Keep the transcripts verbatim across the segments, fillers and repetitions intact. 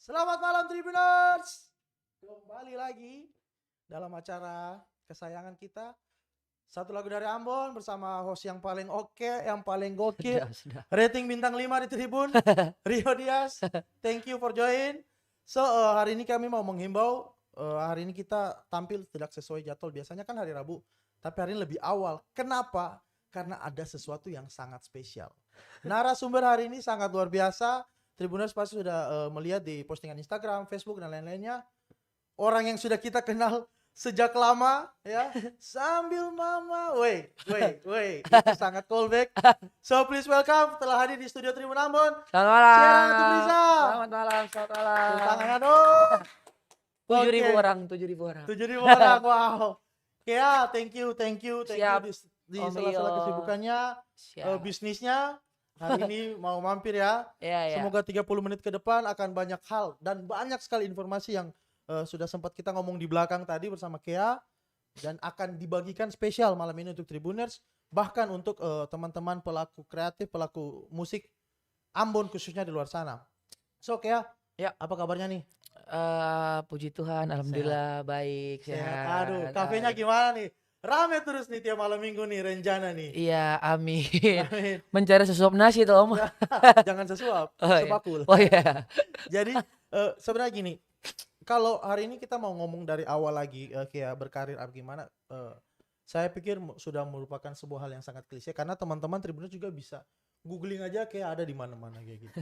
Selamat malam, Tribuners. Kembali lagi dalam acara kesayangan kita, Satu Lagu dari Ambon, bersama host yang paling oke, yang paling gokil. Sudah, sudah. Rating bintang lima di Tribun, Rio Dias. Thank you for join. So, eh, hari ini kami mau menghimbau, eh, hari ini kita tampil tidak sesuai jadwal. Biasanya kan hari Rabu, tapi hari ini lebih awal. Kenapa? Karena ada sesuatu yang sangat spesial. Narasumber hari ini sangat luar biasa. Tribuners pasti sudah, eh, melihat di postingan Instagram, Facebook, dan lain-lainnya. Orang yang sudah kita kenal sejak lama, ya. Sambil mama, weh, weh, weh. Itu sangat callback. So, please welcome, telah hadir di studio Tribun Ambon, Selamat malam. Sierra Ratu Priza. Selamat malam, selamat malam. Tepuk tangan, aduh. Tujuh ribu Oke. Orang, tujuh ribu orang. Tujuh ribu orang, wow. Kea, thank you, thank you, thank Siap, you di, di Om sela-sela Rio. Kesibukannya, Siap. eh, bisnisnya. Hari ini mau mampir ya. Iya, iya. Semoga tiga puluh menit ke depan akan banyak hal dan banyak sekali informasi yang, eh, sudah sempat kita ngomong di belakang tadi bersama Kea dan akan dibagikan spesial malam ini untuk Tribuners, bahkan untuk, eh, teman-teman pelaku kreatif, pelaku musik Ambon khususnya di luar sana. So, Kea, Ya. Apa kabarnya nih? Eh, puji Tuhan, alhamdulillah baik, Sehat. sehat. Aduh, kafenya Aduh. Gimana nih? Rame terus nih tiap malam minggu nih, Renjana nih. Iya, amin. Amin. Mencari sesuap nasi tuh, Om. Jangan sesuap, Oh, iya. Sepakul. Oh, iya. Jadi, eh, sebenarnya gini, kalau hari ini kita mau ngomong dari awal lagi, eh, kayak berkarir apa gimana, eh, saya pikir mu- sudah merupakan sebuah hal yang sangat klise karena teman-teman Tribuners juga bisa googling aja kayak ada di mana-mana kayak gitu.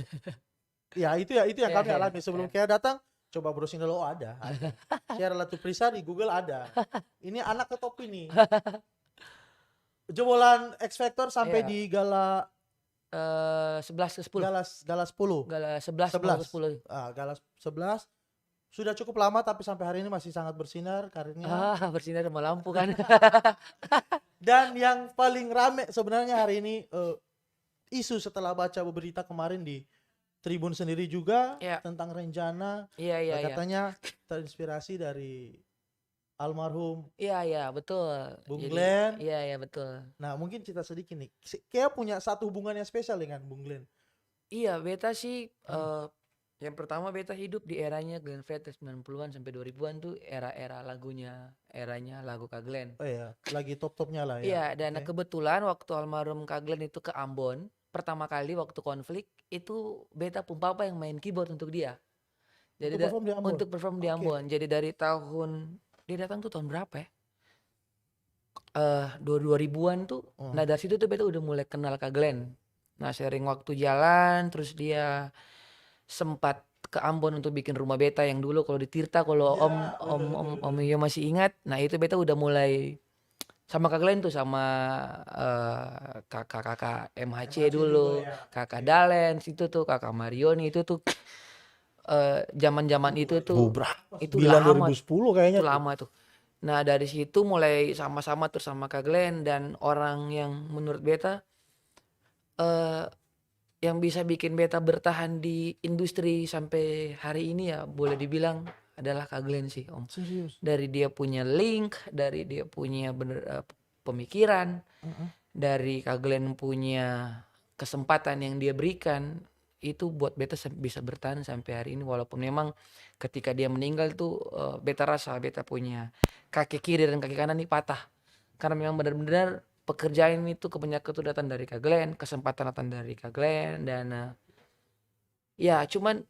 Ya, itu ya, itu yang Iya, kami iya, alami sebelum iya. Kayak datang, coba browsing dulu, oh ada, ada. Sierra Ratu Priza di Google ada. Ini anak ke top ini. Jebolan X Factor sampai Iya. di gala Eh, sebelas ke sepuluh. gala gala sepuluh. Gala sebelas mau Sebelas. ke sepuluh. Ah, gala sebelas. Sudah cukup lama tapi sampai hari ini masih sangat bersinar karirnya. Ah, bersinar sama lampu kan. Dan yang paling rame sebenarnya hari ini, eh, isu setelah baca berita kemarin di Tribun sendiri juga Iya. Tentang Renjana. Iya, iya, Eh, iya. Katanya terinspirasi dari almarhum Iya, iya, betul. Bung Jadi, Glenn. Iya, iya, betul. Nah, mungkin cerita sedikit nih. Si- Kayak punya satu hubungan yang spesial dengan Bung Glenn. Iya, beta sih, Hmm. eh, yang pertama beta hidup di eranya Glenn Fredly sembilan puluhan sampai dua ribuan tuh era-era lagunya, eranya lagu Kak Glenn. Oh iya, lagi top-topnya lah ya. Iya, dan Oke. Kebetulan waktu almarhum Kak Glenn itu ke Ambon, pertama kali waktu konflik, itu beta pung papa yang main keyboard untuk dia. Jadi Untuk da- perform di Ambon? Untuk perform di Oke. Ambon. Jadi dari tahun, dia datang tuh tahun berapa ya? Eh, dua, dua ribuan tuh. Oh. Nah, dari situ tuh beta udah mulai kenal Kak Glenn. Nah, sering waktu jalan, terus dia sempat ke Ambon untuk bikin rumah beta yang dulu kalau di Tirta, kalau Iya, Om, betul, Om, betul, Om, betul. Om Yo masih ingat. Nah, itu beta udah mulai sama Kak Glenn tuh, sama, eh, kakak-kakak M H C M H C dulu, juga, ya. kakak Oke. Dalen situ tuh, kakak Marioni itu tuh, eh, zaman-zaman itu tuh, Duh, berapa? itu Sembilan, lama, dua ribu sepuluh kayaknya itu tuh. Lama tuh. Nah, dari situ mulai sama-sama terus sama Kak Glenn dan orang yang menurut beta, eh, yang bisa bikin beta bertahan di industri sampai hari ini ya boleh dibilang adalah Kak Glenn sih, Om. Serius? Dari dia punya link, dari dia punya bener, eh, pemikiran, Mm-mm. dari Kak Glenn punya kesempatan yang dia berikan, itu buat beta se- bisa bertahan sampai hari ini. Walaupun memang ketika dia meninggal tuh, eh, beta rasa beta punya kaki kiri dan kaki kanan nih patah. Karena memang benar-benar pekerjaan itu kebanyakan tuh datang dari Kak Glenn, kesempatan datang dari Kak Glenn, dan, eh, ya cuman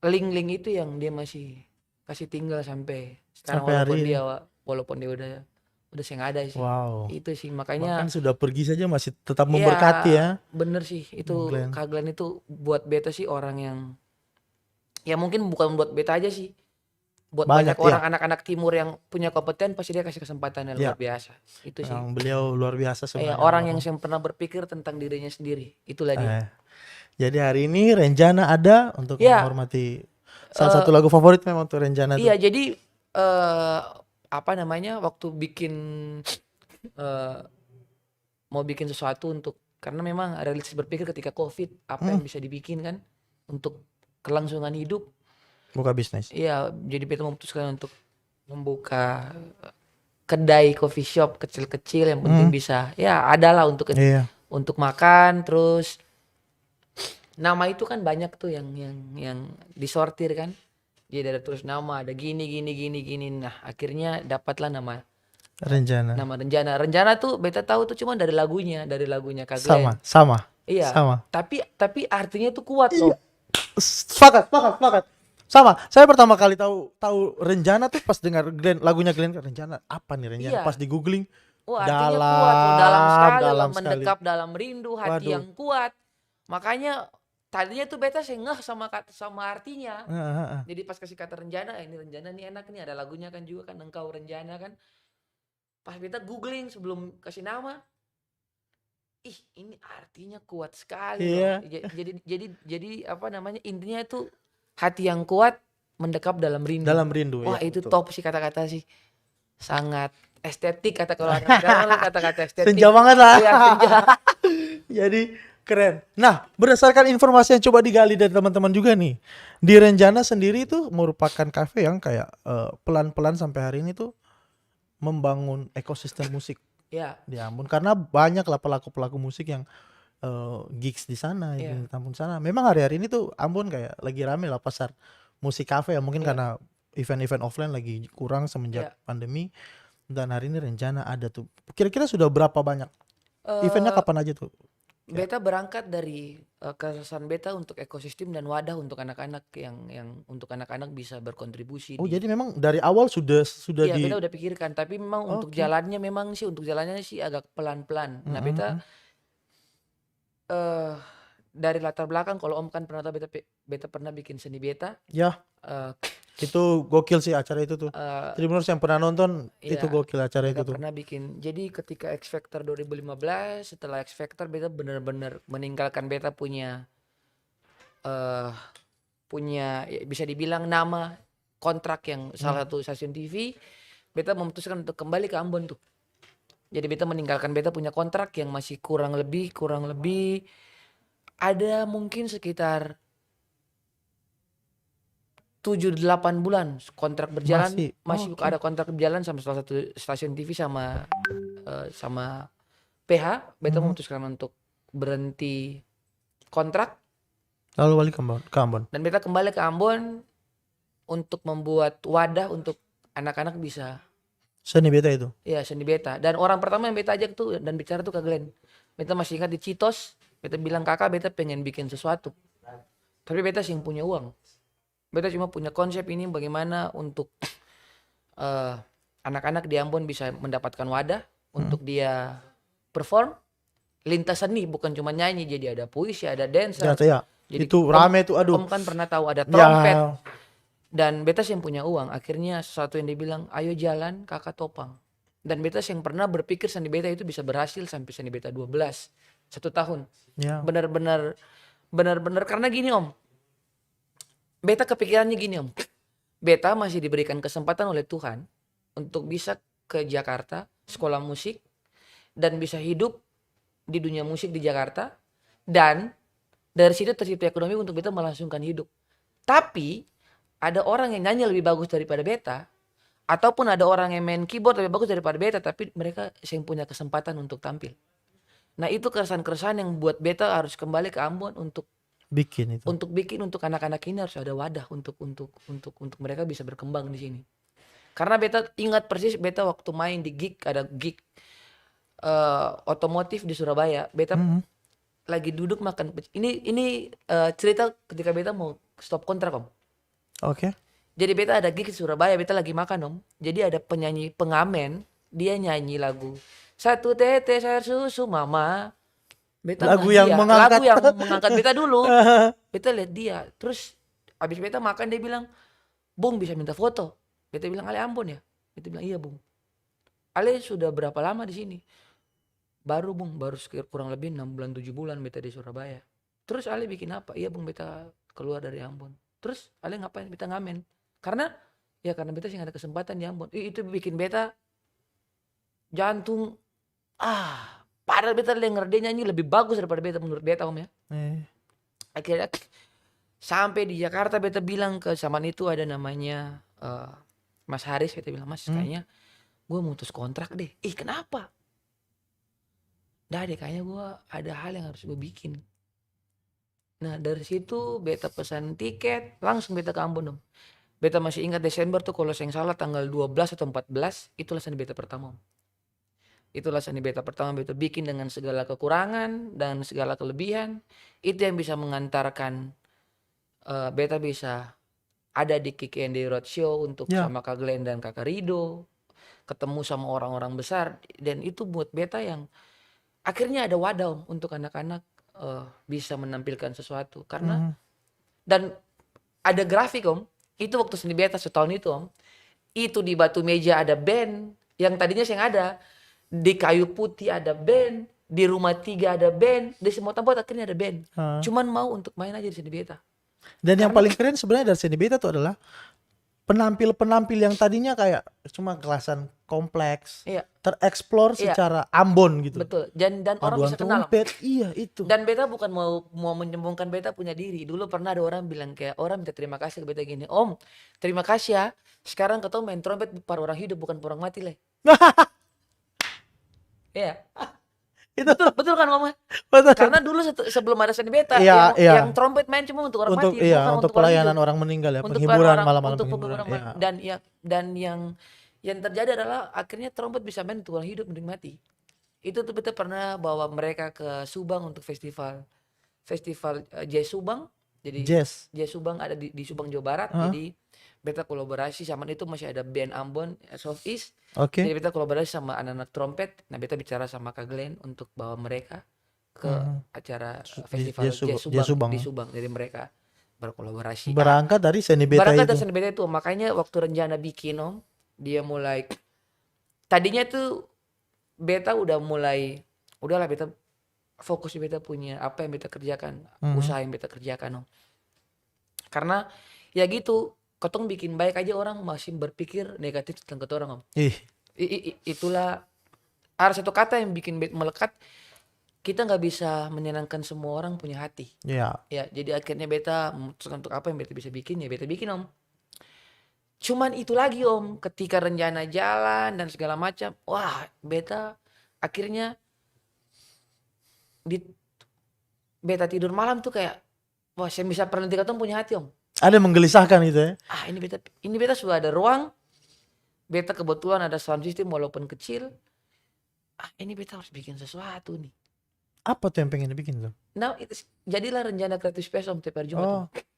link-link itu yang dia masih kasih tinggal sampai sekarang, Sampai hari walaupun ini. dia, walaupun dia udah, udah seng ada sih. Wow. Itu sih makanya Bahkan sudah pergi saja masih tetap Iya, memberkati ya. Bener sih, itu Bung Glenn. Kak Glenn itu buat beta sih orang yang, ya mungkin bukan buat beta aja sih, buat Banyak, banyak iya. Orang, anak-anak timur yang punya kompeten pasti dia kasih kesempatan yang Iya. Luar biasa. Itu sih. Yang beliau luar biasa Iya, sebenarnya, orang yang almarhum. Seng pernah berpikir tentang dirinya sendiri, itulah dia. Eh, jadi hari ini Renjana ada untuk Iya. Menghormati salah Eh, satu lagu favorit memang tuh Renjana tuh. Iya, jadi, eh, apa namanya, waktu bikin, eh, mau bikin sesuatu untuk, karena memang realistis berpikir ketika covid, apa yang Hmm. Bisa dibikin kan untuk kelangsungan hidup. Buka bisnis. Iya, jadi beta memutuskan untuk membuka kedai coffee shop kecil-kecil yang penting Hmm. Bisa, ya ada lah untuk, Iya. Untuk makan, terus nama itu kan banyak tuh yang, yang, yang disortir kan. Jadi ada tulis nama, ada gini, gini, gini, gini. Nah, akhirnya dapatlah nama, Renjana. nama Renjana. Renjana tuh beta tahu tuh cuma dari lagunya, dari lagunya Kak Glenn. Sama, sama. Iya. Sama. Tapi, tapi artinya tuh kuat loh. Sepakat, sepakat, sepakat. Sama. Saya pertama kali tahu, tahu Renjana tuh pas dengar Glenn, lagunya Glenn, "Renjana apa nih Renjana?" Iya. Pas di googling, Oh, artinya dalam, kuat loh, dalam sekali loh, dalam sekali. Mendekap dalam rindu, hati Waduh. Yang kuat. Makanya tadinya tuh beta seng ngeh sama kat-, sama artinya. Heeh, heeh. Jadi pas kasih kata Renjana, "Eh, ini Renjana nih enak nih, ada lagunya kan juga kan, Engkau Renjana kan." Pas beta googling sebelum kasih nama, ih, ini artinya kuat sekali loh. Iya. Ja-, jadi, jadi, jadi apa namanya, intinya itu hati yang kuat mendekap dalam rindu. Dalam rindu, Wah, ya, itu betul. Top sih kata-kata sih. Sangat estetik kata kalau anak sekarang kan kata-kata estetik. Senja banget lah. Iya, senja. Jadi keren. Nah, berdasarkan informasi yang coba digali dari teman-teman juga nih, di Renjana sendiri itu merupakan kafe yang kayak, eh, pelan-pelan sampai hari ini tuh membangun ekosistem musik Ya, di Ambon, karena banyak lah pelaku-pelaku musik yang, eh, gigs di sana, Iya. yang ditampung di sana. Memang hari-hari ini tuh Ambon kayak lagi rame lah pasar musik kafe ya, mungkin Iya. Karena event-event offline lagi kurang semenjak Iya. Pandemi. Dan hari ini Renjana ada tuh. Kira-kira sudah berapa banyak Eh, eventnya, kapan aja tuh? Ya. Beta berangkat dari, eh, keresahan beta untuk ekosistem dan wadah untuk anak-anak yang, yang untuk anak-anak bisa berkontribusi Oh, di jadi memang dari awal sudah, sudah Iya, di beta udah pikirkan, tapi memang untuk Oke. Jalannya memang sih, untuk jalannya sih agak pelan-pelan. Nah, Mm-mm, beta, mm. eh, dari latar belakang, kalau Om kan pernah tahu beta pe-, beta pernah bikin seni beta. Ya, Eh, itu gokil sih acara itu tuh. eh, Tribuners yang pernah nonton, itu iya, gokil acara beta itu tuh. pernah bikin. Jadi ketika X Factor dua ribu lima belas, setelah X Factor beta bener-bener meninggalkan beta punya, eh, punya, ya, bisa dibilang nama kontrak yang salah Hmm. satu stasiun T V, beta memutuskan untuk kembali ke Ambon tuh. Jadi beta meninggalkan beta punya kontrak yang masih kurang lebih, kurang lebih ada mungkin sekitar tujuh delapan bulan kontrak berjalan, Masih, masih oke. ada kontrak berjalan sama salah satu stasiun T V sama, eh, sama P H, beta Mhm. memutuskan untuk berhenti kontrak. Lalu balik ke Ambon, ke Ambon. Dan beta kembali ke Ambon untuk membuat wadah untuk anak-anak bisa Seni beta itu. Iya, seni beta. Dan orang pertama yang beta ajak tuh dan bicara tuh Kak Glenn. Beta masih ingat di Citos, beta bilang, "Kaka, beta pengen bikin sesuatu. Tapi beta seng punya uang. Beta cuma punya konsep ini bagaimana untuk, eh, anak-anak di Ambon bisa mendapatkan wadah untuk dia perform lintas seni, bukan cuma nyanyi, jadi ada puisi, ada dancer." Ya, ya. Jadi Itu Om, rame tuh, aduh. Om kan pernah tahu ada Ya. trompet. Dan beta seng punya uang. Akhirnya sesuatu yang dia bilang, "Ayo jalan, Kaka topang." Dan beta seng pernah berpikir seni beta itu bisa berhasil sampai seni beta dua belas, satu tahun. Ya. Benar-benar, benar-benar karena gini, Om. Beta kepikirannya gini, Om. Beta masih diberikan kesempatan oleh Tuhan untuk bisa ke Jakarta, sekolah musik, dan bisa hidup di dunia musik di Jakarta, dan dari situ tercipta ekonomi untuk beta melangsungkan hidup. Tapi, ada orang yang nyanyi lebih bagus daripada beta, ataupun ada orang yang main keyboard lebih bagus daripada beta, tapi mereka seng punya kesempatan untuk tampil. Nah, itu keresahan-keresahan yang buat beta harus kembali ke Ambon untuk Bikin itu. untuk bikin untuk anak-anak ini harus ada wadah untuk, untuk, untuk, untuk mereka bisa berkembang di sini. Karena beta ingat persis beta waktu main di gig, ada gig, eh, otomotif di Surabaya. Beta Mhm. lagi duduk makan pe-, ini, ini, eh, cerita ketika beta mau stop kontrak, Om. Oke. Jadi beta ada gig di Surabaya, beta lagi makan, Om. Jadi ada penyanyi pengamen, dia nyanyi lagu "Satu tetes air susu mama." Beta Lagu ngeh yang dia. mengangkat. Lagu yang mengangkat beta dulu. Beta lihat dia. Terus abis beta makan, dia bilang, "Bung, bisa minta foto?" Beta bilang, "Ale Ambon ya?" Beta bilang, "Iya, Bung." "Ale sudah berapa lama di sini?" "Baru, Bung, baru sekitar kurang lebih enam bulan, tujuh bulan beta di Surabaya." "Terus ale bikin apa?" "Iya, Bung, beta keluar dari Ambon." "Terus ale ngapain?" "Beta ngamen." Karena, ya, karena beta seng ada kesempatan di Ambon. Ih, itu bikin beta jantung, ah, padahal beta denger dia nyanyi lebih bagus daripada beta, menurut beta, Om, ya. Eh. Akhirnya, sampe di Jakarta beta bilang ke zaman itu ada namanya, eh, Mas Haris, beta bilang, "Mas, Hmm. kayaknya gua mutus kontrak deh." "Ih, kenapa?" "Nda deh, kayaknya gua ada hal yang harus gua bikin." Nah, dari situ beta pesan tiket, langsung beta ke Ambon, Om. Beta masih ingat Desember tuh, kalo seng salah tanggal dua belas atau empat belas, itulah seni beta pertama, Om. Itulah seni beta pertama, beta bikin dengan segala kekurangan dan segala kelebihan. Itu yang bisa mengantarkan, eh, beta bisa ada di K K N D Roadshow untuk Ya. sama Kak Glenn dan Kakak Rido, ketemu sama orang-orang besar, dan itu buat beta yang akhirnya ada wadah, Om, untuk anak-anak, eh, bisa menampilkan sesuatu. Karena Mhm. dan ada grafik, Om, itu waktu seni beta setahun itu, Om, itu di batu meja ada band, yang tadinya seng ada, di kayu putih ada band, di rumah tiga ada band, di semua tempat akhirnya ada band. Ah. Cuman mau untuk main aja di seni beta. Dan yang Karena paling keren sebenarnya dari seni beta tuh adalah penampil-penampil yang tadinya kayak cuma kelasan kompleks, Iya. tereksplor Iya. secara Ambon gitu. Betul. Dan, dan orang Paduan bisa kenal. trompet, iya itu. Dan beta bukan mau, mau menyombongkan beta punya diri. Dulu pernah ada orang bilang kayak, orang minta terima kasih ke beta gini, "Om, terima kasih ya. Sekarang katong main trompet par orang hidup, bukan par orang mati le." Iya. Itu Betul, betul kan ngomongnya? Betul. Karena dulu set-, sebelum ada seni beta, Iya, yang, iya. yang trompet main cuma untuk orang Untuk, mati, iya, bukan untuk untuk orang pelayanan hidup. orang meninggal ya, Untuk penghiburan, orang, malam-malam untuk penghiburan, penghiburan, ma-, iya. dan yang, dan yang, yang terjadi adalah akhirnya trompet bisa main untuk orang hidup, untuk mati. Itu tuh beta pernah bawa mereka ke Subang untuk festival, festival, eh, jazz Subang. Jadi, Jazz. jazz Subang ada di, di Subang, Jawa Barat. Hah? Jadi, beta kolaborasi sama itu, masih ada band Ambon, eh, Southeast. Oke. Jadi, beta kolaborasi sama anak-anak trompet. Nah, beta bicara sama Kak Glenn untuk bawa mereka ke Mhm. acara Su-, di, festival jazz Suba-, jazz jazz Subang Subang, di ah. Subang. Jadi, mereka berkolaborasi. Ah, Berangkat dari seni beta berangkat dari itu. seni beta itu. Makanya, waktu rencana bikin, Om, dia mulai, tadinya tuh beta udah mulai, udahlah, beta fokus di beta punya, apa yang beta kerjakan, Mhm. usaha yang beta kerjakan, Om. Karena, ya gitu, katong bikin baik aja orang masih berpikir negatif tentang katorang, Om. Ih. I, i, i, itulah, ada satu kata yang bikin bet-, melekat, kita nggak bisa menyenangkan semua orang punya hati. Iya. Ya, jadi akhirnya beta memutuskan untuk apa yang beta bisa bikin, ya beta bikin, Om. Cuman itu lagi, Om, ketika rencana jalan dan segala macam, wah, beta akhirnya di, beta tidur malam tuh kayak, wah, seng bisa pernah di katong punya hati, Om. Ada yang menggelisahkan gitu ya? Ah, ini beta, ini beta sudah ada ruang, beta kebetulan ada sound system walaupun kecil, ah, ini beta harus bikin sesuatu nih. Apa tuh yang pengen dibikin tuh? Nah, itu s-, jadilah rencana kreatif space, Om, tiap hari Jumat, Oh. Om.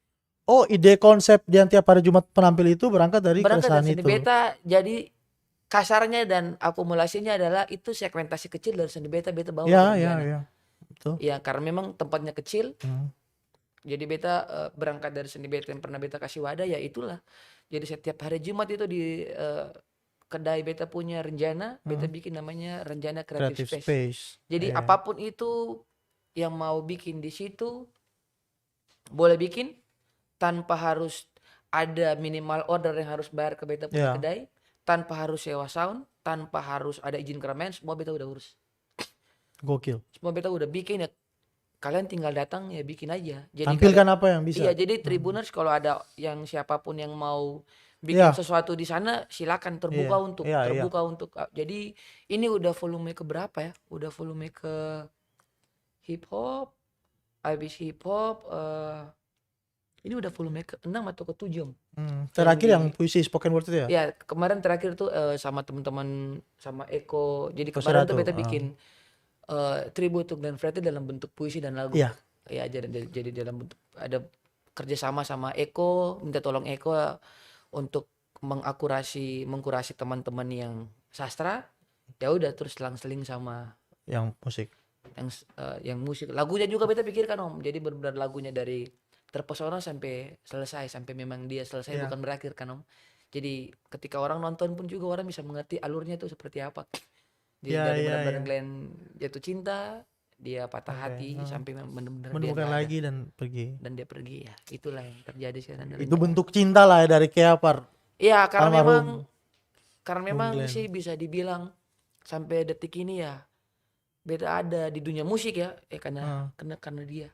Oh, ide konsep yang tiap hari Jumat penampil itu berangkat dari Berangkat keresahan dari seni itu? beta, jadi kasarnya dan akumulasinya adalah itu segmentasi kecil dari seni beta, beta bawa Ya, ke ya, rencana. ya. Betul. Ya, karena memang tempatnya kecil, Hmm. jadi beta, eh, berangkat dari seni beta yang pernah beta kasih wadah, ya itulah. Jadi setiap hari Jumat itu di, eh, kedai beta punya Renjana, beta Hmm. bikin namanya Renjana Creative Creative Space. Space. Jadi Iya. apapun itu yang mau bikin di situ, boleh bikin tanpa harus ada minimal order yang harus bayar ke beta punya Iya. kedai, tanpa harus sewa sound, tanpa harus ada izin keramaian, semua beta udah urus. Gokil. Semua beta udah bikin, ya kalian tinggal datang, ya bikin aja. Jadi Tampilkan kalian apa yang bisa. Iya, jadi Hmm. Tribuners, kalau ada yang siapapun yang mau bikin Iya. sesuatu di sana, silakan, terbuka Iya, untuk, iya, iya. terbuka untuk, ah, jadi ini udah volume ke berapa ya? Udah volume ke hip hop, abis hip hop, eh, ini udah volume ke enam atau ke tujuh, Om. Hmm, Yang terakhir di yang puisi spoken word itu ya? Ya, kemarin terakhir tuh, eh, sama teman-teman, sama Eko. Jadi Eko kemarin tuh Serato, beta ah. bikin, eh, tribute to Glenn Fredly dalam bentuk puisi dan lagu. Iya. Ya, jadi, jadi, jadi dalam bentuk ada kerjasama sama Eko, minta tolong Eko untuk mengakurasi, mengkurasi teman-teman yang sastra, ya udah, terus selang-seling sama Yang musik. yang s-, eh, yang musik. Lagunya juga beta pikirkan, Om. Jadi benar-benar lagunya dari terpesona sampai selesai, sampai memang dia selesai, Iya. bukan berakhir kan, Om. Jadi ketika orang nonton pun juga orang bisa mengerti alurnya tuh seperti apa. Jadi Iya, dari iya, benar-benar iya. Glenn jatuh cinta, dia patah Oke, hati, hmm. sampai mem-, benar-benar dia Menemukan nggak ada. lagi dan pergi. Dan dia pergi, ya. Itulah yang terjadi sekarang. Itu bentuk cinta lah ya dari Keapar. Iya, karena Almarhum memang, karena Bung memang Glenn. sih bisa dibilang sampai detik ini ya, beta ada di dunia musik ya, eh, karena, Ah. karena, karena dia.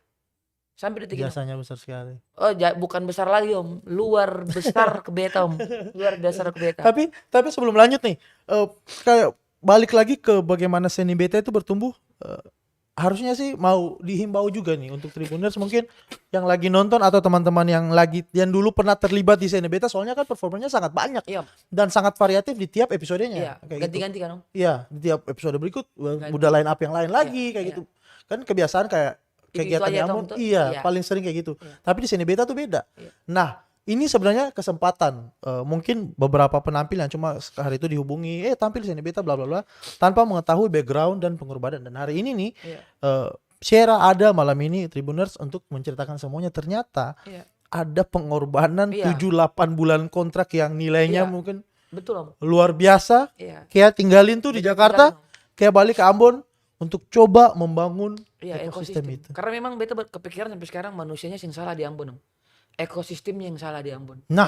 Sampai detik ini. Jasanya besar sekali. Oh, ja-, bukan besar lagi, Om. Luar besar ke beta, Om. Luar biasa ke beta. Tapi, tapi sebelum lanjut nih, eh, kayak balik lagi ke bagaimana seni beta itu bertumbuh, eh, harusnya sih mau dihimbau juga nih untuk Tribuners mungkin yang lagi nonton atau teman-teman yang lagi, yang dulu pernah terlibat di Sene Beta, soalnya kan performanya sangat banyak Iya. dan sangat variatif di tiap episodenya. Iya, Kayak gitu. ganti-ganti kan, Om? Iya, di tiap episode berikut, Ganti. udah line up yang lain lagi, Iya, kayak iya. gitu. Kan kebiasaan kayak Itu-itu kegiatan aja, di Ambon, Tong, tuh. iya, Iya. paling sering kayak gitu. Iya. Tapi di Sene Beta tuh beda. Iya. Nah, ini sebenarnya kesempatan, eh, mungkin beberapa penampilan, cuma hari itu dihubungi, "Eh, tampil di Sene Beta, bla, bla, bla," tanpa mengetahui background dan pengorbanan. Dan hari ini nih, Iya. eh, Shera ada malam ini, Tribuners, untuk menceritakan semuanya. Ternyata Iya. ada pengorbanan Iya. tujuh, delapan bulan kontrak yang nilainya Iya. mungkin Betul, Om. luar biasa. Iya. Kayak tinggalin tuh di Betul, Jakarta, tinggalin, Om. kayak balik ke Ambon untuk coba membangun Iya, ekosistem ekosistem. itu. Karena memang beta ber-, kepikiran sampai sekarang manusianya seng salah di Ambon, Om. Ekosistemnya yang salah di Ambon. Nah,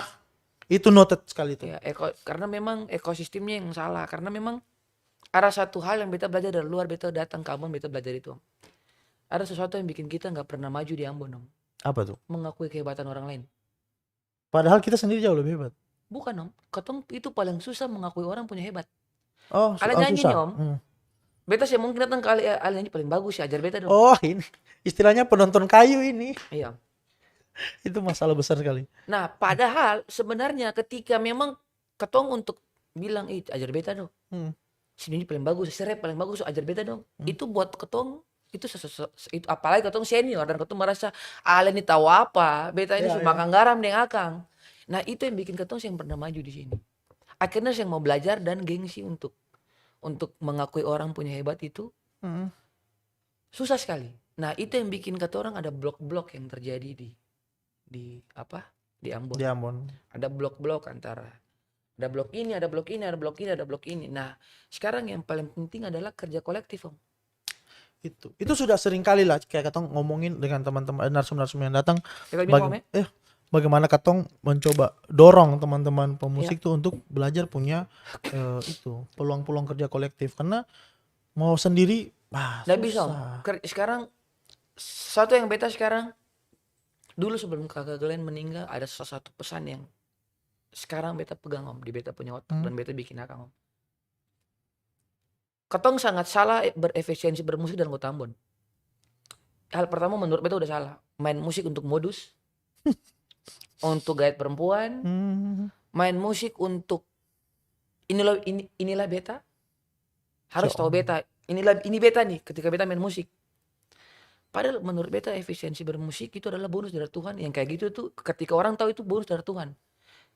itu noted sekali tuh. Iya, eko-, karena memang ekosistemnya yang salah. Karena memang ada satu hal yang beta belajar dari luar, beta datang ke Ambon, beta belajar itu, Om. Ada sesuatu yang bikin kita nggak pernah maju di Ambon, Om. Apa tuh? Mengakui kehebatan orang lain. Padahal kita sendiri jauh lebih hebat. Bukan, Om. Katong itu paling susah mengakui orang punya hebat. Oh, Ale oh, nyanyi susah. nih, Om. Hmm. Beta sih mungkin datang ke Ale, "Ale nyanyi paling bagus sih, ajar beta dong." Oh, ini istilahnya penonton kayu ini. Iya. Itu masalah besar sekali. Nah, padahal sebenarnya ketika memang katong untuk bilang, "Ih, ajar beta dong." Hmm. "Si nyanyi paling bagus, si rap paling bagus, ajar beta dong." Hmm. Itu buat katong, itu sesuatu, itu apalagi katong senior dan katong merasa, "Ale ni tau apa, beta ini Iya, su iya. makang garam deng akang." Nah, itu yang bikin katong seng pernah maju di sini. Akhirnya seng mau belajar dan gengsi untuk, untuk mengakui orang punya hebat itu Hmm. susah sekali. Nah, itu yang bikin katorang ada blok-blok yang terjadi di, di apa, di Ambon. Di Ambon. Ada blok-blok antara, ada blok ini, ada blok ini, ada blok ini, ada blok ini. Nah, sekarang yang paling penting adalah kerja kolektif, Om. Itu, itu sudah sering kali lah, kayak katong ngomongin dengan teman-teman, eh, narsum-narsum yang datang. Kita bingung, Baga-, Om, ya? eh, bagaimana katong mencoba dorong teman-teman pemusik Iya. tuh untuk belajar punya, eh, itu, peluang-peluang kerja kolektif. Karena mau sendiri, ah, Nggak bisa, Om. susah. Ker-, sekarang, satu yang beta sekarang, dulu sebelum Kakak Glenn meninggal, ada salah satu pesan yang sekarang beta pegang, Om, di beta punya otak Hmm. dan beta bikin akang, Om. Katong sangat salah, eh, berefisiensi bermusik dalam kota Ambon. Hal pertama menurut beta udah salah. Main musik untuk modus, untuk gayat perempuan, Hmm. main musik untuk inilah, ini, inilah beta, harus Insya tahu Allah. beta, inilah, ini beta nih ketika beta main musik. Padahal menurut beta efisiensi bermusik itu adalah bonus dari Tuhan. Yang kayak gitu tuh ketika orang tahu itu bonus dari Tuhan.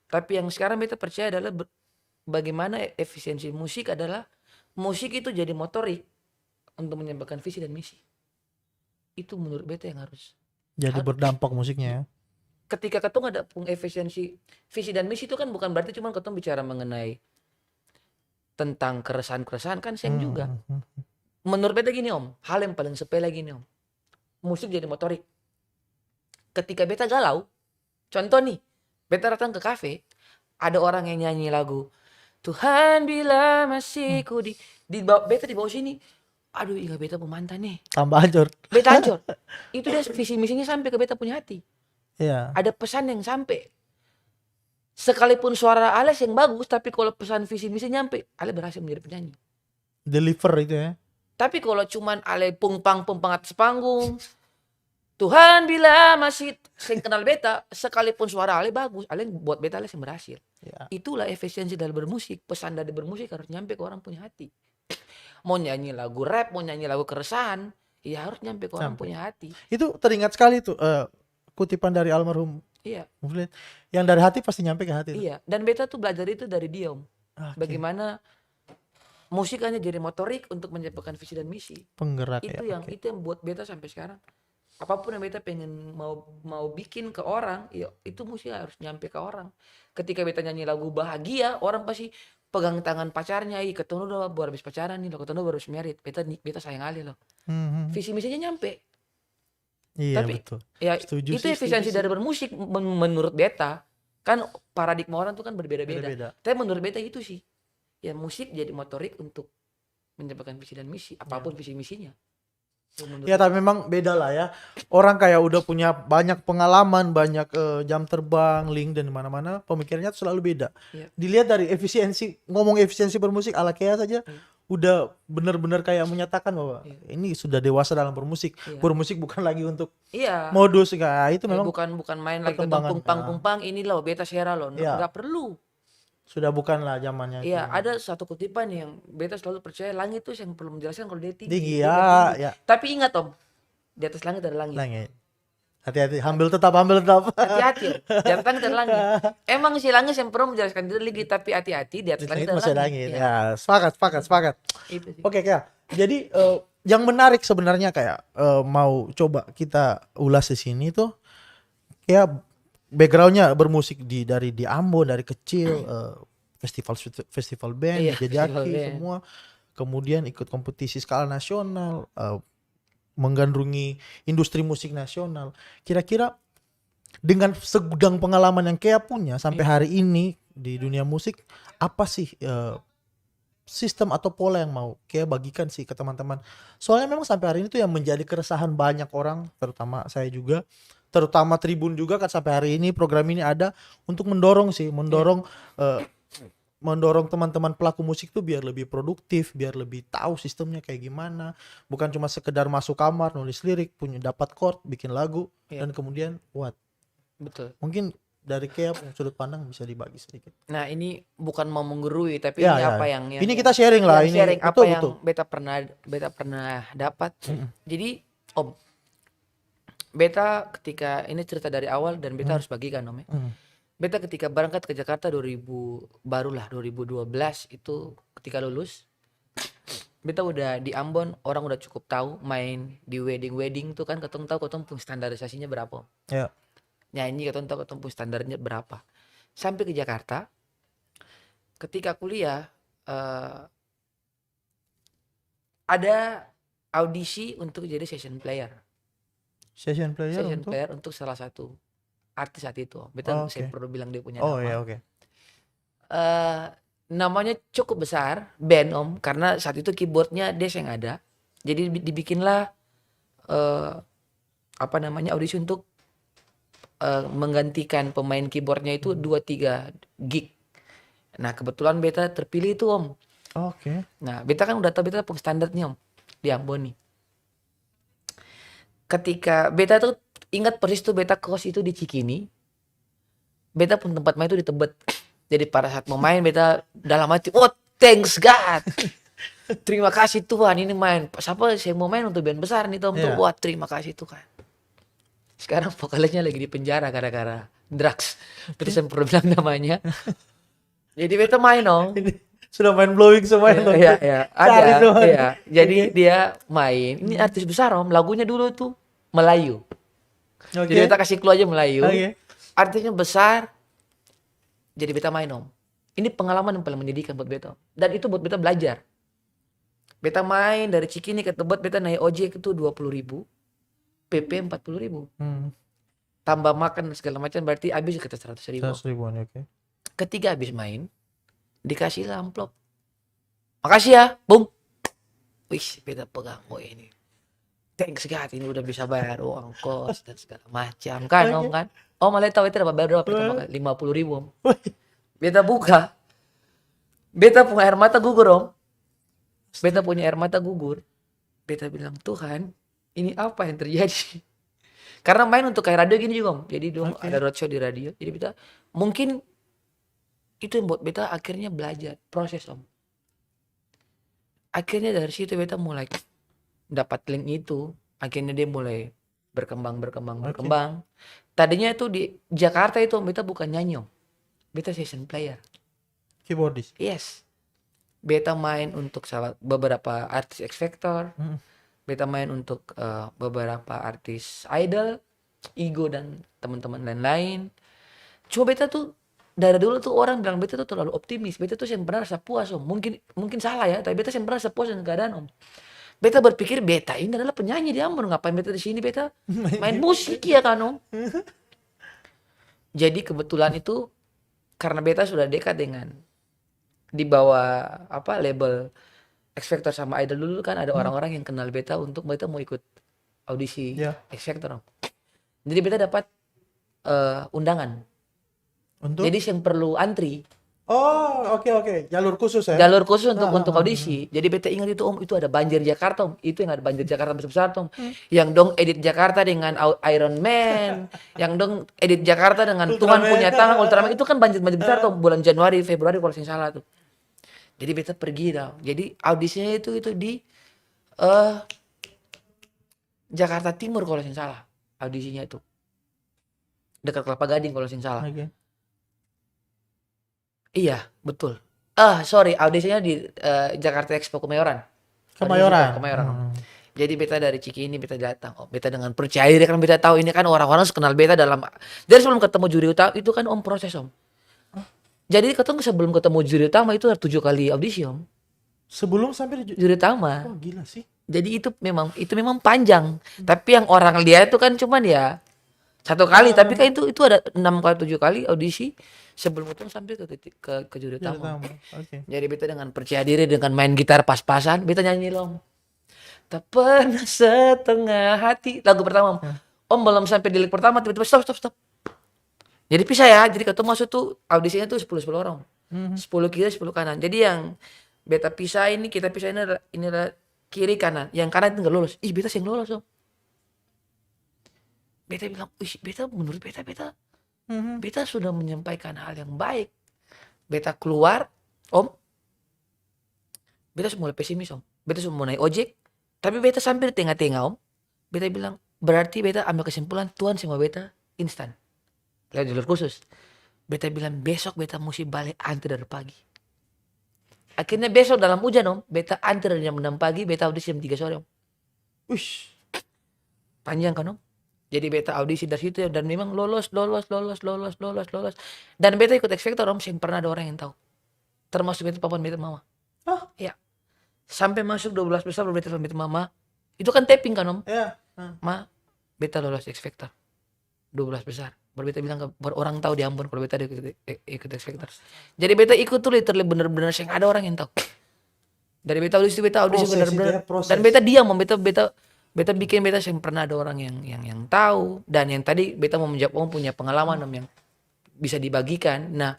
Tapi yang sekarang beta percaya adalah ber-, bagaimana efisiensi musik adalah musik itu jadi motorik untuk menyampaikan visi dan misi. Itu menurut beta yang harus Jadi har-, berdampak musiknya ya. Ketika katong ada pung efisiensi visi dan misi itu kan bukan berarti cuma katong bicara mengenai tentang keresahan-keresahan kan seng Hmm, juga. hmm, hmm, hmm. Menurut beta gini, Om, hal yang paling sepele gini, Om. Musik jadi motorik. Ketika beta galau, contoh nih, beta datang ke kafe, ada orang yang nyanyi lagu, "Tuhan bila masih Hmm. ku di," di ba-, beta di bawah sini, aduh, ingat beta pung mantan nih. Tambah hancur. Beta hancur. Itu dia visi misinya sampe ke beta punya hati. Iya. Ada pesan yang sampe. Sekalipun suara ale seng bagus, tapi kalo pesan visi misi nyampe, ale berhasil menjadi penyanyi. Deliver itu ya. Tapi kalo cuman ale pungpang-pungpang atas panggung, Tuhan bila masih seng kenal beta, sekalipun suara ale bagus, ale buat beta ale seng berhasil. Ya. Itulah efisiensi dalam bermusik, pesan dari bermusik harus nyampe ke orang punya hati. Mau nyanyi lagu rap, mau nyanyi lagu keresahan, ya harus nyampe ke orang Nyampe. punya hati. Itu teringat sekali tuh, eh, kutipan dari almarhum Iya. Muflid, "Yang dari hati pasti nyampe ke hati." Iya, dan beta tuh belajar itu dari dia, Om. Oke. Bagaimana musik hanya jadi motorik untuk menyampaikan visi dan misi. Penggerak Itu ya, yang, oke. itu yang buat beta sampai sekarang. Apapun yang beta pengen mau, mau bikin ke orang, ya itu mesti harus nyampe ke orang. Ketika beta nyanyi lagu bahagia, orang pasti pegang tangan pacarnya, "Ih, katong dua baru habis pacaran nih loh, katong dua baru habis married, beta ni, beta sayang ale loh." Hmm. Visi misinya nyampe. Iya, Tapi, betul. ya, Setuju itu sih, efisiensi setuju dari sih. bermusik men-, menurut beta. Kan paradigma orang tuh kan berbeda-beda. Beda-beda. Tapi menurut beta itu sih. Ya, musik jadi motorik untuk menyampaikan visi dan misi, Iya. apapun visi misinya. Ya, menurut Ya, tapi memang beda lah ya. Orang kayak udah punya banyak pengalaman, banyak, eh, jam terbang, link dan di mana-mana, pemikirannya tuh selalu beda. Iya. Dilihat dari efisiensi, ngomong efisiensi bermusik ala Kea saja, Iya. udah bener-bener kayak menyatakan bahwa, iya, ini sudah dewasa dalam bermusik. Iya. Bermusik bukan lagi untuk, iya, modus, kayak itu. Eh, memang bukan, bukan main lagi, perkembangan, kumpang-kumpang, ini loh, beta sera loh. Iya. Nggak perlu. Sudah bukan lah zamannya itu. Iya, ada satu kutipan yang beta selalu percaya, langit tuh yang perlu menjelaskan kalau dia tinggi. Tinggi, dia ya, tinggi. Ya. Tapi ingat, Om, di atas langit ada langit. Langit. Hati-hati, hamil tetap, hamil tetap. Hati-hati, di atas langit ada langit. Emang si langit yang perlu menjelaskan diri lagi, tapi hati-hati, di atas langit ada langit. Masih ada langit. Iya. Ya, sepakat, sepakat, sepakat. Itu sih. Oke, Kea. Jadi, eh, yang menarik sebenarnya kayak, eh, mau coba kita ulas di sini tuh, kayak backgroundnya bermusik di, dari di Ambon, dari kecil, eh, festival, festival band, iya, dijajaki festival band semua. Kemudian ikut kompetisi skala nasional, eh, menggandrungi industri musik nasional. Kira-kira dengan segudang pengalaman yang Kea punya sampai, iya, hari ini di dunia musik, apa sih, eh, sistem atau pola yang mau Kea bagikan sih ke teman-teman? Soalnya memang sampai hari ini tuh yang menjadi keresahan banyak orang, terutama saya juga, terutama Tribun juga kan, sampai hari ini program ini ada untuk mendorong sih, mendorong, eh, mendorong teman-teman pelaku musik tuh biar lebih produktif, biar lebih tahu sistemnya kayak gimana. Bukan cuma sekedar masuk kamar, nulis lirik, punya, dapat chord, bikin lagu, iya, dan kemudian what? Betul. Mungkin dari Kea punya sudut pandang bisa dibagi sedikit. Nah, ini bukan mau menggurui, tapi, ya, ini, ya, apa yang, yang, ini yang kita sharing lah, ya, ini sharing apa betul, yang betul, beta pernah, beta pernah dapat. Mm-mm. Jadi, Om, beta ketika, ini cerita dari awal dan beta, mm, harus bagikan, Om, ya. Mm. Beta ketika berangkat ke Jakarta dua ribu, barulah dua ribu dua belas itu, ketika lulus, beta udah di Ambon, orang udah cukup tahu main di wedding-wedding tuh kan, katong tahu katong pung standarisasinya berapa. Ya. Nyanyi, katong tahu katong pung standarnya berapa. Sampai ke Jakarta, ketika kuliah, eh, ada audisi untuk jadi session player. Session player. Session untuk? Player untuk salah satu artis saat itu. Beta, oh, oke, seng perlu bilang dia punya nama. Oh, iya, oke. Eh, namanya cukup besar, band, Om, karena saat itu keyboardnya dia seng ada. Jadi dibi-, dibikinlah, eh, apa namanya, audisi untuk, eh, menggantikan pemain keyboardnya itu, hmm, dua tiga gig. Nah, kebetulan beta terpilih itu, Om. Oke. Nah, beta kan udah tahu beta pung standarnya, Om, di Ambon nih. Ketika beta tuh ingat persis tuh, beta kos itu di Cikini, beta pung tempat main tuh di Tebet. Jadi pada saat mau main, beta dalam hati, "Oh, thanks God. Terima kasih Tuhan, ini main. Sapa seng mau main untuk band besar nih, Tom?" Tuh, iya. "Wah, terima kasih Tuhan." Sekarang vokalisnya lagi di penjara gara-gara drugs. Beta seng perlu bilang namanya. Jadi beta main, no. Ini sudah mind blowing semua, no. Iya, iya. Cari ada, semua. Iya. Jadi, oke, dia main. Ini, hmm, artis besar, Om. Lagunya dulu tuh Melayu. Oke. Jadi beta kasih clue aja Melayu. Oke. Artisnya besar. Jadi beta main, Om. Ini pengalaman yang paling menyedihkan buat beta, Om. Dan itu buat beta belajar. Beta main dari Cikini ke Tebet, beta naik ojek itu dua puluh ribu, P P empat puluh ribu. Hmm. Tambah makan segala macam, berarti habis sekitar seratus ribu. Seratus ribuan, oke. Ketika habis main, dikasih lah amplop. "Makasih ya," bung. Wih, beta pegang, "Oh, ini thanks God, ini udah bisa bayar uang kos dan segala macam," kan, oke, Om, kan? Om, ale tahu itu dapat bayar berapa pertama kali? Lima puluh ribu, Om. Wih. Beta buka, beta punya air mata gugur, Om. Beta punya air mata gugur. Beta bilang, "Tuhan, ini apa yang terjadi?" Karena main untuk kayak radio gini juga, Om. Jadi, dong, oke, ada roadshow di radio. Jadi, beta, mungkin itu yang buat beta akhirnya belajar, proses, Om. Akhirnya dari situ beta mulai dapat link itu. Akhirnya dia mulai berkembang, berkembang, oke, berkembang. Tadinya itu di Jakarta itu, Om, beta bukan nyanyi, Om. Beta session player. Keyboardist? Yes. Beta main untuk salah, beberapa artis X Factor. Mm-mm. Beta main untuk, eh, beberapa artis Idol, Igo dan teman-teman lain-lain. Cuma beta tuh, dari dulu tuh orang bilang beta tuh terlalu optimis. Beta tuh seng pernah rasa puas, Om. Mungkin, mungkin salah ya, tapi beta seng pernah rasa puas dengan keadaan, Om. Beta berpikir beta ini adalah penyanyi di Ambon, ngapain beta di sini, beta main musik ya kan, Om. Jadi kebetulan itu karena beta sudah dekat dengan di bawah, apa, label X Factor sama Idol dulu kan, ada, hmm, orang-orang yang kenal beta untuk beta mau ikut audisi, ya, X Factor, Om. Jadi beta dapat, eh, undangan. Untuk? Jadi seng perlu antri. Oh, oke, oke. Jalur khusus, ya? Jalur khusus untuk, ah, untuk ah, ah, audisi. Ah. Jadi beta ingat itu, Om, itu ada banjir Jakarta, Om. Itu yang ada banjir Jakarta besar-besar tuh, Om. Hmm. Yang dong edit Jakarta dengan au-, Iron Man, yang dong edit Jakarta dengan Tuhan punya tangan, Ultraman. Itu kan banjir-banjir besar tuh, ah, bulan Januari, Februari kalau seng salah tuh. Jadi beta pergi dah. Jadi audisinya itu, itu di, eh, Jakarta Timur kalau seng salah audisinya itu. Dekat Kelapa Gading kalau seng salah. Oke. Iya, betul. Ah, sorry, audisinya di, eh, Jakarta Expo Kemayoran. Audisi Kemayoran. Kemayoran. Hmm. Jadi beta dari Cikini, beta datang. Oh, beta dengan percaya diri karena beta tahu ini kan orang-orang su kenal beta dalam, jadi sebelum ketemu juri utama itu kan, Om, proses, Om. Hah? Jadi katong sebelum ketemu juri utama itu ada tujuh kali audisi, Om. Sebelum sampai di ju-, juri utama. Oh, gila sih. Jadi itu memang, itu memang panjang. Hmm. Tapi yang orang lihat itu kan cuman ya satu kali, ah, tapi kan itu, itu ada enam kali, tujuh kali audisi sebelum katong sampai ke titik, ke, ke juri utama. Juri utama, oke. Jadi beta dengan percaya diri, dengan main gitar pas-pasan, beta nyanyi, Om. Tak pernah setengah hati, lagu pertama. Hmm. Om, belum sampai di leg pertama, tiba-tiba, "Stop, stop, stop." Jadi pisah ya, jadi katong masuk tuh audisinya tuh sepuluh, sepuluh orang. Mhm. Sepuluh kiri, sepuluh kanan. Jadi yang beta pisah ini, kita pisah ini adalah, ini adalah kiri kanan. Yang kanan tinggal lolos. Ih, beta seng lolos, Om. Beta bilang, "Wih, beta, menurut beta, beta, mhm, beta sudah menyampaikan hal yang baik." Beta keluar, Om. Beta su mulai pesimis, Om. Beta su mau nae ojek, tapi beta sampe di tenga-tenga, Om, beta bilang, "Berarti beta ambil kesimpulan Tuhan seng mau beta instan lewat jalur khusus." Beta bilang, "Besok beta musti bale antri dari pagi." Akhirnya besok dalam ujan, Om, beta antri dari jam enam pagi, beta audisi jam tiga sore, Om. Uish. Panjang kan, Om? Jadi beta audisi dari situ ya, dan memang lolos, lolos, lolos. Dan beta ikut X Factor, Om, seng pernah ada orang yang tau. Termasuk beta papan beta mama. Hah? Iya. Sampe masuk dua belas besar, baru beta telfon beta mama. Itu kan taping kan, Om? Iya. Hmm. "Ma, beta lolos X Factor. Dua belas besar." Baru beta bilang ke, baru orang tau di Ambon kalo beta ada ikut, ikut X Factor. Jadi beta ikut tuh literally bener-bener seng ada orang yang tau. Dari beta audisi, beta audisi. Proses itu bener-bener. Ya, proses. Dan beta diam, Om. Beta, beta, beta bikin, beta seng pernah ada orang yang, yang, yang tau. Dan yang tadi beta mau menjawab Om punya pengalaman, Om, yang bisa dibagikan. Nah,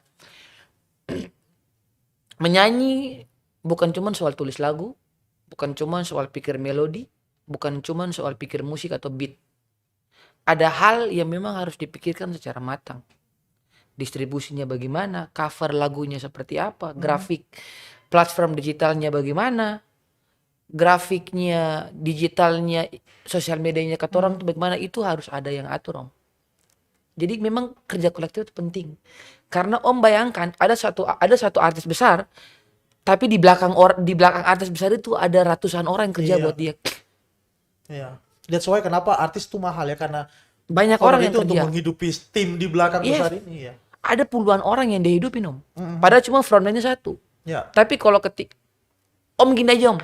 menyanyi bukan cuman soal tulis lagu, bukan cuman soal pikir melodi, bukan cuman soal pikir musik atau beat. Ada hal yang memang harus dipikirkan secara matang. Distribusinya bagaimana, cover lagunya seperti apa, hmm, grafik platform digitalnya bagaimana, grafiknya, digitalnya, sosial medianya katorang, hmm, tuh bagaimana, itu harus ada yang atur, Om. Jadi memang kerja kolektif itu penting. Karena Om bayangkan, ada satu, ada satu artis besar, tapi di belakang or-, di belakang artis besar itu ada ratusan orang yang kerja, iya, buat dia. Iya. That's why kenapa artis tuh mahal ya, karena banyak orang yang kerja untuk menghidupi tim di belakang, yes, besar ini, ya. Ada puluhan orang yang dia hidupin, Om. Mm-mm. Padahal cuma frontman-nya satu. Ya. Tapi kalau ketik-, Om, gini aja, Om.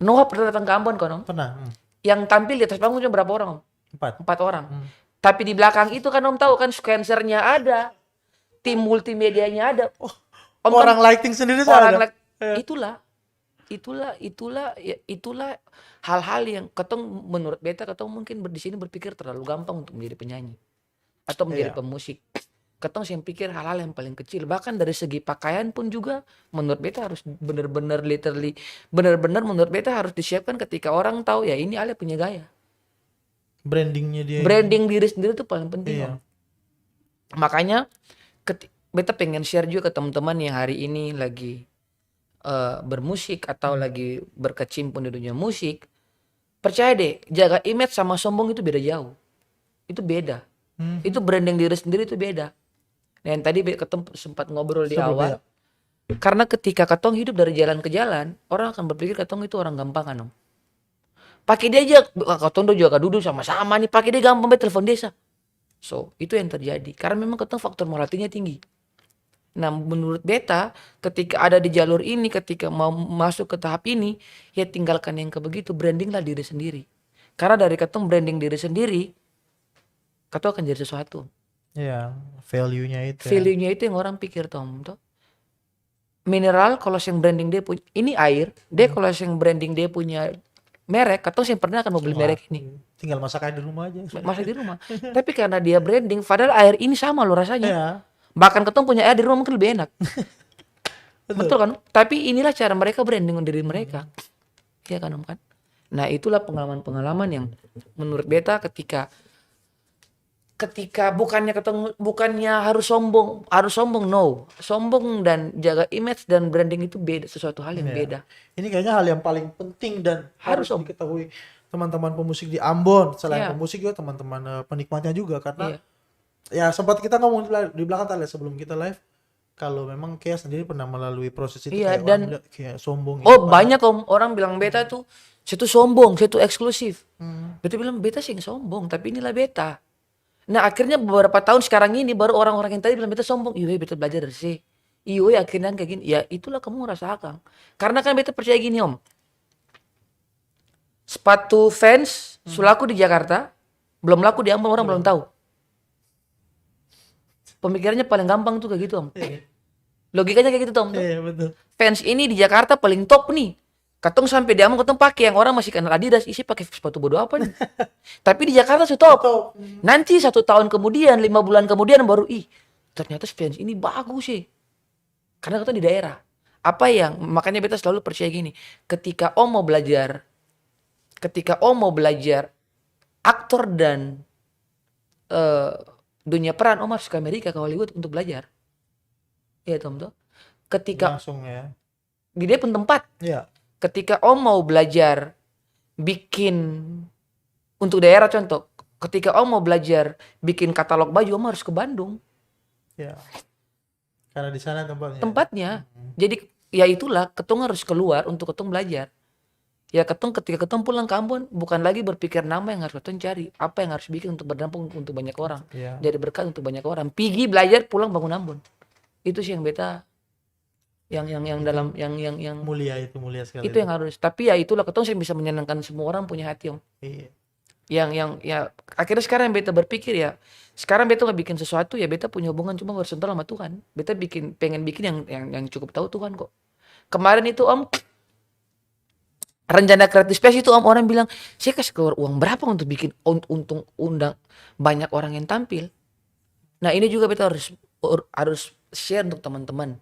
Noah pernah datang ke Ambon kan, Om? Pernah, hmm. Yang tampil di atas panggung cuma berapa orang, Om? Empat. Empat orang. Hmm. Tapi di belakang itu kan Om tahu kan, sequencer-nya ada, tim multimedianya ada. Oh, Om kan orang lighting sendiri tuh orang ada? Light-, iya. Itulah, itulah, itulah, ya, itulah hal-hal yang katong, menurut beta, katong mungkin ber-, di sini berpikir terlalu gampang untuk menjadi penyanyi atau menjadi, iya, pemusik. Katong seng pikir hal-hal yang paling kecil. Bahkan dari segi pakaian pun juga, menurut beta harus bener-bener literally, bener-bener menurut beta harus disiapkan ketika orang tahu, ya, ini Ale punya gaya. Branding-nya dia. Branding diri sendiri tuh paling penting, iya, Om. Makanya, keti-, beta pengen share juga ke teman-teman yang hari ini lagi eh, bermusik atau, hmm, lagi berkecimpung di dunia musik, percaya deh, jaga image sama sombong itu beda jauh. Itu beda. Hmm. Itu branding diri sendiri itu beda. Nah, yang tadi be-, ketemu sempat ngobrol di awal, karena ketika katong hidup dari jalan ke jalan, orang akan berpikir katong itu orang gampangan, Om. Pake dia aja, katong dua juga kadudu sama-sama nih, pake dia gampang bae telepon desa. So, itu yang terjadi. Karena memang katong faktor moralitinya tinggi. Nah, menurut beta, ketika ada di jalur ini, ketika mau masuk ke tahap ini, ya tinggalkan yang kayak begitu, brandinglah diri sendiri. Karena dari katong branding diri sendiri, katong akan jadi sesuatu. Iya, value-nya itu ya. Value-nya itu yang orang pikir, Tom, toh. Mineral kalau seng branding dia punya, ini air, dia, hmm, kalau seng branding dia punya merek, katong seng pernah akan mau beli, wah, merek ini. Tinggal masak aja di rumah aja. Ma-, masak di rumah. Tapi karena dia branding, padahal air ini sama loh rasanya. Iya. Bahkan katong punya air di rumah mungkin lebih enak. Betul. Betul kan? Tapi inilah cara mereka branding diri mereka. Hmm. Iya kan, Om, kan? Nah, itulah pengalaman-pengalaman yang menurut beta ketika, ketika bukannya ketemu, bukannya harus sombong, harus sombong, no. Sombong dan jaga image dan branding itu beda, sesuatu hal yang, iya, beda. Ini kayaknya hal yang paling penting dan harus, harus, Om, diketahui teman-teman pemusik di Ambon, selain, iya, pemusik juga teman-teman, eh, penikmatnya juga, karena, iya, ya sempat kita ngomong di bela-, di belakang tadi sebelum kita live, kalau memang Kea sendiri pernah melalui proses itu, iya, kayak dan orang bilang kayak sombong, oh, gitu, padahal banyak, Om, orang bilang beta, hmm, tuh, "Saya tuh sombong, saya tuh eksklusif." Hmm. Beta bilang, "Beta seng sombong, tapi inilah beta." Nah, akhirnya beberapa tahun sekarang ini baru orang-orang yang tadi bilang beta sombong, "Iyo, beta belajar dari se. Iyo, akhirnya kayak gini." Ya, itulah kamu rasakan. Karena kan beta percaya gini, Om. Sepatu Vans, hmm, su laku di Jakarta, belum laku di Ambon, orang belum, belum tahu. Pemikirannya paling gampang tuh kayak gitu, Om. Iya. Logikanya kayak gitu, Om, tuh. Iya, betul. Vans ini di Jakarta paling top nih. Katong sampe di Ambon, katong pake yang orang masih kenal Adidas, "Ih, se pake sepatu bodo apa nih?" Tapi di Jakarta su top. Top. Hmm. Nanti satu tahun kemudian, lima bulan kemudian baru, "Ih, ternyata Vans ini bagus, eh." Karena katong di daerah. Apa yang, makanya beta selalu percaya gini, ketika Om mau belajar, ketika Om mau belajar aktor dan, eh, dunia peran, Om harus ke Amerika, ke Hollywood untuk belajar. Iya, Tom, tuh. Ketika langsung, ya, di dia pun tempat. Iya. Ketika Om mau belajar bikin untuk daerah, contoh, ketika Om mau belajar bikin katalog baju, Om harus ke Bandung. Iya. Karena di sana tempatnya. Tempatnya. Hmm. Jadi, ya itulah, katong harus keluar untuk katong belajar. Ya, katong ketika katong pulang ke Ambon, bukan lagi berpikir nama yang harus katong cari, apa yang harus bikin untuk berdampak untuk banyak orang. Iya. Jadi berkat untuk banyak orang. Pigi belajar, pulang bangun Ambon. Itu sih yang beta, yang, yang, yang dalam, yang, yang, yang mulia itu, mulia sekali itu yang harus. Tapi ya itulah, katong seng bisa menyenangkan semua orang punya hati, Om. Iya. Yang, yang, ya, akhirnya sekarang yang beta berpikir ya, sekarang beta mau bikin sesuatu ya, beta punya hubungan cuma horizontal sama Tuhan. Beta bikin, pengen bikin yang, yang, yang cukup tahu Tuhan kok. Kemarin itu, Om, rencana Creative Space itu, Om, orang bilang, "Saya kasih keluar uang berapa untuk bikin un-, untung undang banyak orang yang tampil?" Nah, ini juga beta harus, harus share untuk teman-teman.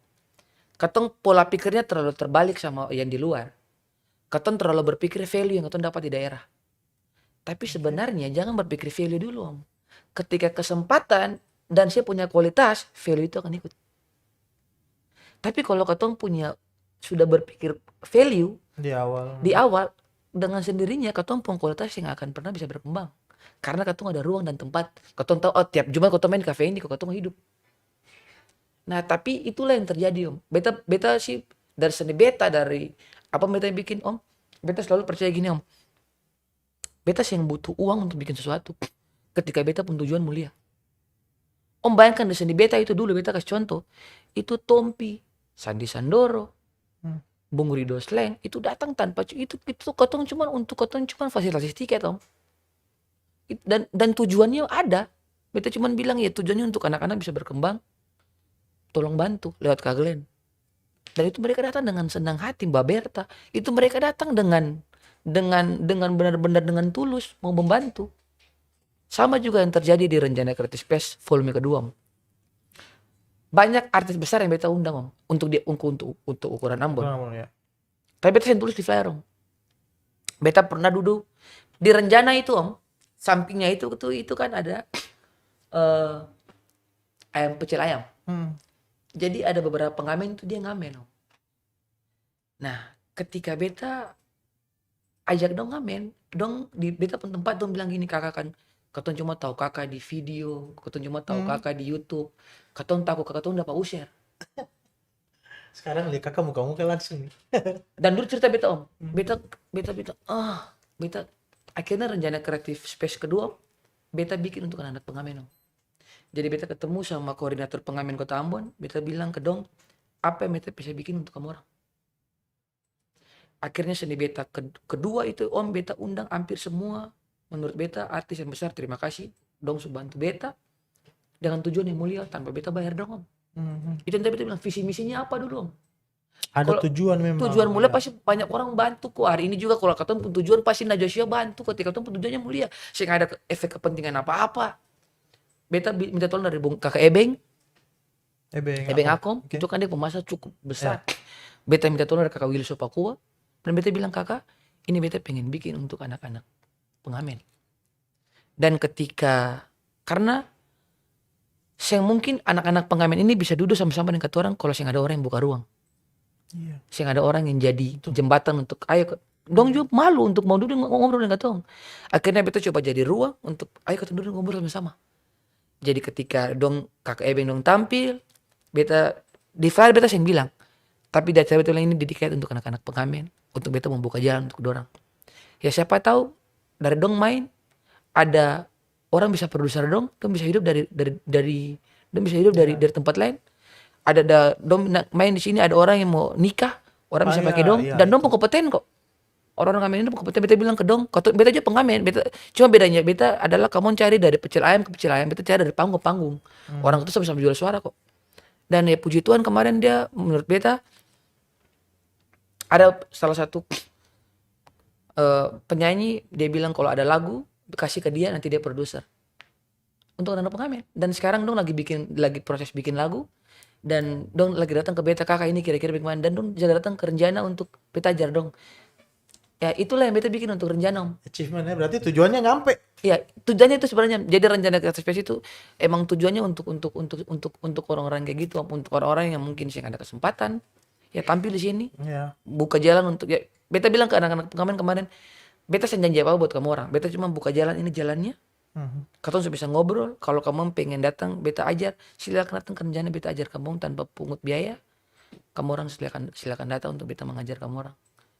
Katong pola pikirnya terlalu terbalik sama yang di luar. Katong terlalu berpikir value yang katong dapat di daerah. Tapi sebenarnya jangan berpikir value dulu, Om. Ketika kesempatan dan saya punya kualitas, value itu akan ikut. Tapi kalau katong punya, sudah berpikir value di awal, di awal, dengan sendirinya katong pung kualitas yang akan pernah bisa berkembang. Karena katong ada ruang dan tempat. Katong tahu, oh, tiap Jumat katong main kafe ini, kok katong hidup. Nah, tapi itulah yang terjadi, Om. Beta, beta sih dari seni beta, dari apa beta bikin, Om. Beta selalu percaya gini, Om. Beta seng butuh uang untuk bikin sesuatu ketika beta pung tujuan mulia. Om bayangkan di seni beta itu dulu, beta kas contoh, itu Tompi, Sandi Sandoro, hmm, Bung Rido Sleng, itu datang tanpa cu-, itu, itu katong cuman untuk katong cuman fasilitasi tiket, Om. It-, dan, dan tujuannya ada. Beta cuman bilang, "Ya, tujuannya untuk anak-anak bisa berkembang, tolong bantu lewat Kak Glenn." Dan itu mereka datang dengan senang hati, baberta. Itu mereka datang dengan, dengan, dengan benar-benar dengan tulus mau membantu. Sama juga yang terjadi di rencana Creative Space volume kedua, Om. Banyak artis besar yang beta undang, Om, untuk dia, untuk, untuk, untuk ukuran Ambon. Ukuran Ambon, ya. Tapi beta seng tulis di flyer, Om. Beta pernah dudu di rencana itu, Om. Sampingnya itu, itu, itu kan ada, eh, ayam, pecel ayam. Hmm. Jadi ada beberapa pengamen tuh dia ngamen, Om. Nah, ketika beta ajak dong ngamen, dong di beta pung tempat dong bilang gini, "Kaka kan, katong cuma tau kaka di video, katong cuma tau, hmm, kaka di YouTube, katong taku kaka tong dapa user." Sekarang lia kaka muka-muka langsung. Dan dulu cerita beta, Om. Hmm. Beta, beta, beta, ah, beta, akhirnya rencana Creative Space kedua, beta bikin untuk anak-anak pengamen, Om. Jadi beta ketemu sama koordinator pengamen Kota Ambon, beta bilang ke dong, "Apa yang beta bisa bikin untuk kamu orang?" Akhirnya seni beta ke-, kedua itu, Om, beta undang hampir semua, menurut beta, artis yang besar, terima kasih, dong su bantu beta dengan tujuan yang mulia tanpa beta bayar dong, Om. Mhm. Itu yang tadi beta bilang, visi misinya apa dulu, Om? Ada tujuan memang, tujuan mulia, ya. Pasti banyak orang bantu ko. Hari ini juga kalau katong pung tujuan pasti Najwa Shihab bantu ko, ketika katong pung tujuannya mulia. Seng ada ke-, efek kepentingan apa-apa. Beta bi-, minta tolong dari Bung Kaka Ebeng, Ebeng Ebeng Akom. Akom, oke. Itu kan dia pung masa cukup besar. Ya. Beta minta tolong dari Kaka Willy Sopakua, dan beta bilang, "Kaka, ini beta pengen bikin untuk anak-anak pengamen." Dan ketika, karna seng mungkin anak-anak pengamen ini bisa dudu sama-sama deng katorang kalo seng ada orang yang buka ruang. Iya. Seng ada orang yang jadi Betul. jembatan untuk, ayo, ke-, dong juga malu untuk mau dudu ngo-, ngobrol deng katong. Akhirnya beta coba jadi ruang untuk, ayo katong dudu ngobrol sama-sama. Jadi ketika dong, Kaka Ebeng dong tampil, beta, di flyer beta seng bilang. Tapi di acara beta bilang ini dedicated untuk anak-anak pengamen, untuk beta membuka jalan untuk dorang. Ya siapa tahu dari dong main, ada orang bisa produser dong, dong bisa hidup dari, dari, dari, dong bisa hidup dari, Iya. dari tempat lain. Ada, ada dong na-, main di sini, ada orang yang mau nikah, orang bisa Ah, pakai iya, dong, iya, dan dong itu. pung kompeten kok. Orang-orang ngamen ini pung kompeten, beta bilang ke dong, kata, beta juga pengamen, beta, cuma bedanya beta adalah kamong cari dari pecel ayam ke pecel ayam, beta cari dari panggung ke panggung. Hmm. Orang itu sama-sama jual suara kok. Dan ya puji Tuhan kemarin dia, menurut beta, ada salah satu, eh, penyanyi, dia bilang kalau ada lagu, kasih ke dia, nanti dia produser. Untuk anak pengamen. Dan sekarang dong lagi bikin, lagi proses bikin lagu, dan dong lagi datang ke beta, "Kaka, ini kira-kira bagaimana?" Dan dong jaga datang ke Renjana untuk beta ajar dong. Ya, itulah yang beta bikin untuk Renjana, Om. Achievement ya, berarti tujuannya nyampe. Iya, tujuannya itu sebenarnya. Jadi Renjana Creative Space itu emang tujuannya untuk, untuk, untuk, untuk, untuk orang-orang kayak gitu, Om. Untuk orang-orang yang mungkin seng ada kesempatan, ya tampil di sini. Iya. Buka jalan untuk, ya, beta bilang ke anak-anak pengamen kemarin, "Beta seng janji apa-apa buat kamu orang. Beta cuma buka jalan, ini jalannya. Mhm. Katong su bisa ngobrol, kalau kamong pengen datang beta ajar, silakan datang ke Renjana, beta ajar kamong tanpa pungut biaya. Kamu orang silakan, silakan datang untuk beta mengajar kamu orang."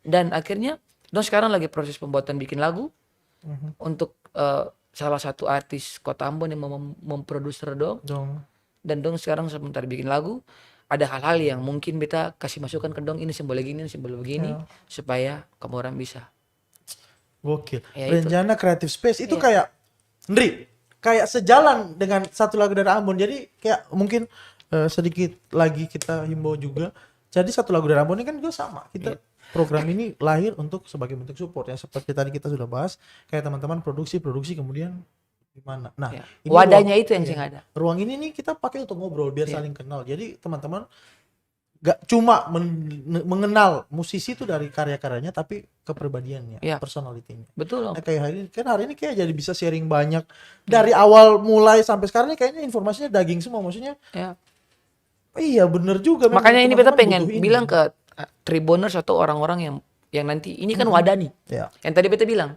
Dan akhirnya, dong sekarang lagi proses pembuatan bikin lagu Mhm. untuk, eh, salah satu artis Kota Ambon yang mem-, memproduser dong. Dong. Dan dong sekarang sebentar bikin lagu, ada hal-hal yang mungkin beta kasih masukan ke dong, ini seng boleh gini, ini seng boleh begini, Ya. supaya kamu orang bisa. Gokil. Ya, itu. Renjana Creative Space itu Iya. kayak, Ndri, kayak sejalan dengan satu lagu dari Ambon. Jadi kayak mungkin, eh, sedikit lagi kita himbau juga. Jadi satu lagu dari Ambon ini kan juga sama. Kita Iya. program ini lahir untuk sebagai bentuk support ya. Seperti tadi kita sudah bahas, kayak teman-teman produksi, produksi kemudian gimana. Nah, Iya. ini Wadahnya ruang, itu yang iya. seng ada. Ruang ini nih kita pakai untuk ngobrol biar Iya. saling kenal. Jadi teman-teman gak cuma men-, mengenal musisi itu dari karya-karyanya, tapi kepribadiannya, Iya. personality-nya. Betul, Om. Nah, kayak hari ini, kan hari ini kayak jadi bisa sharing banyak. Iya. Dari awal mulai sampai sekarang nih kayaknya informasinya daging semua, maksudnya. Iya. Iya, bener juga, memang Makanya ini beta teman-teman pengen butuh ini. bilang ke, eh, Tribuners atau orang-orang yang, yang nanti, ini kan Mhm. wadah nih. Iya. Yang tadi beta bilang,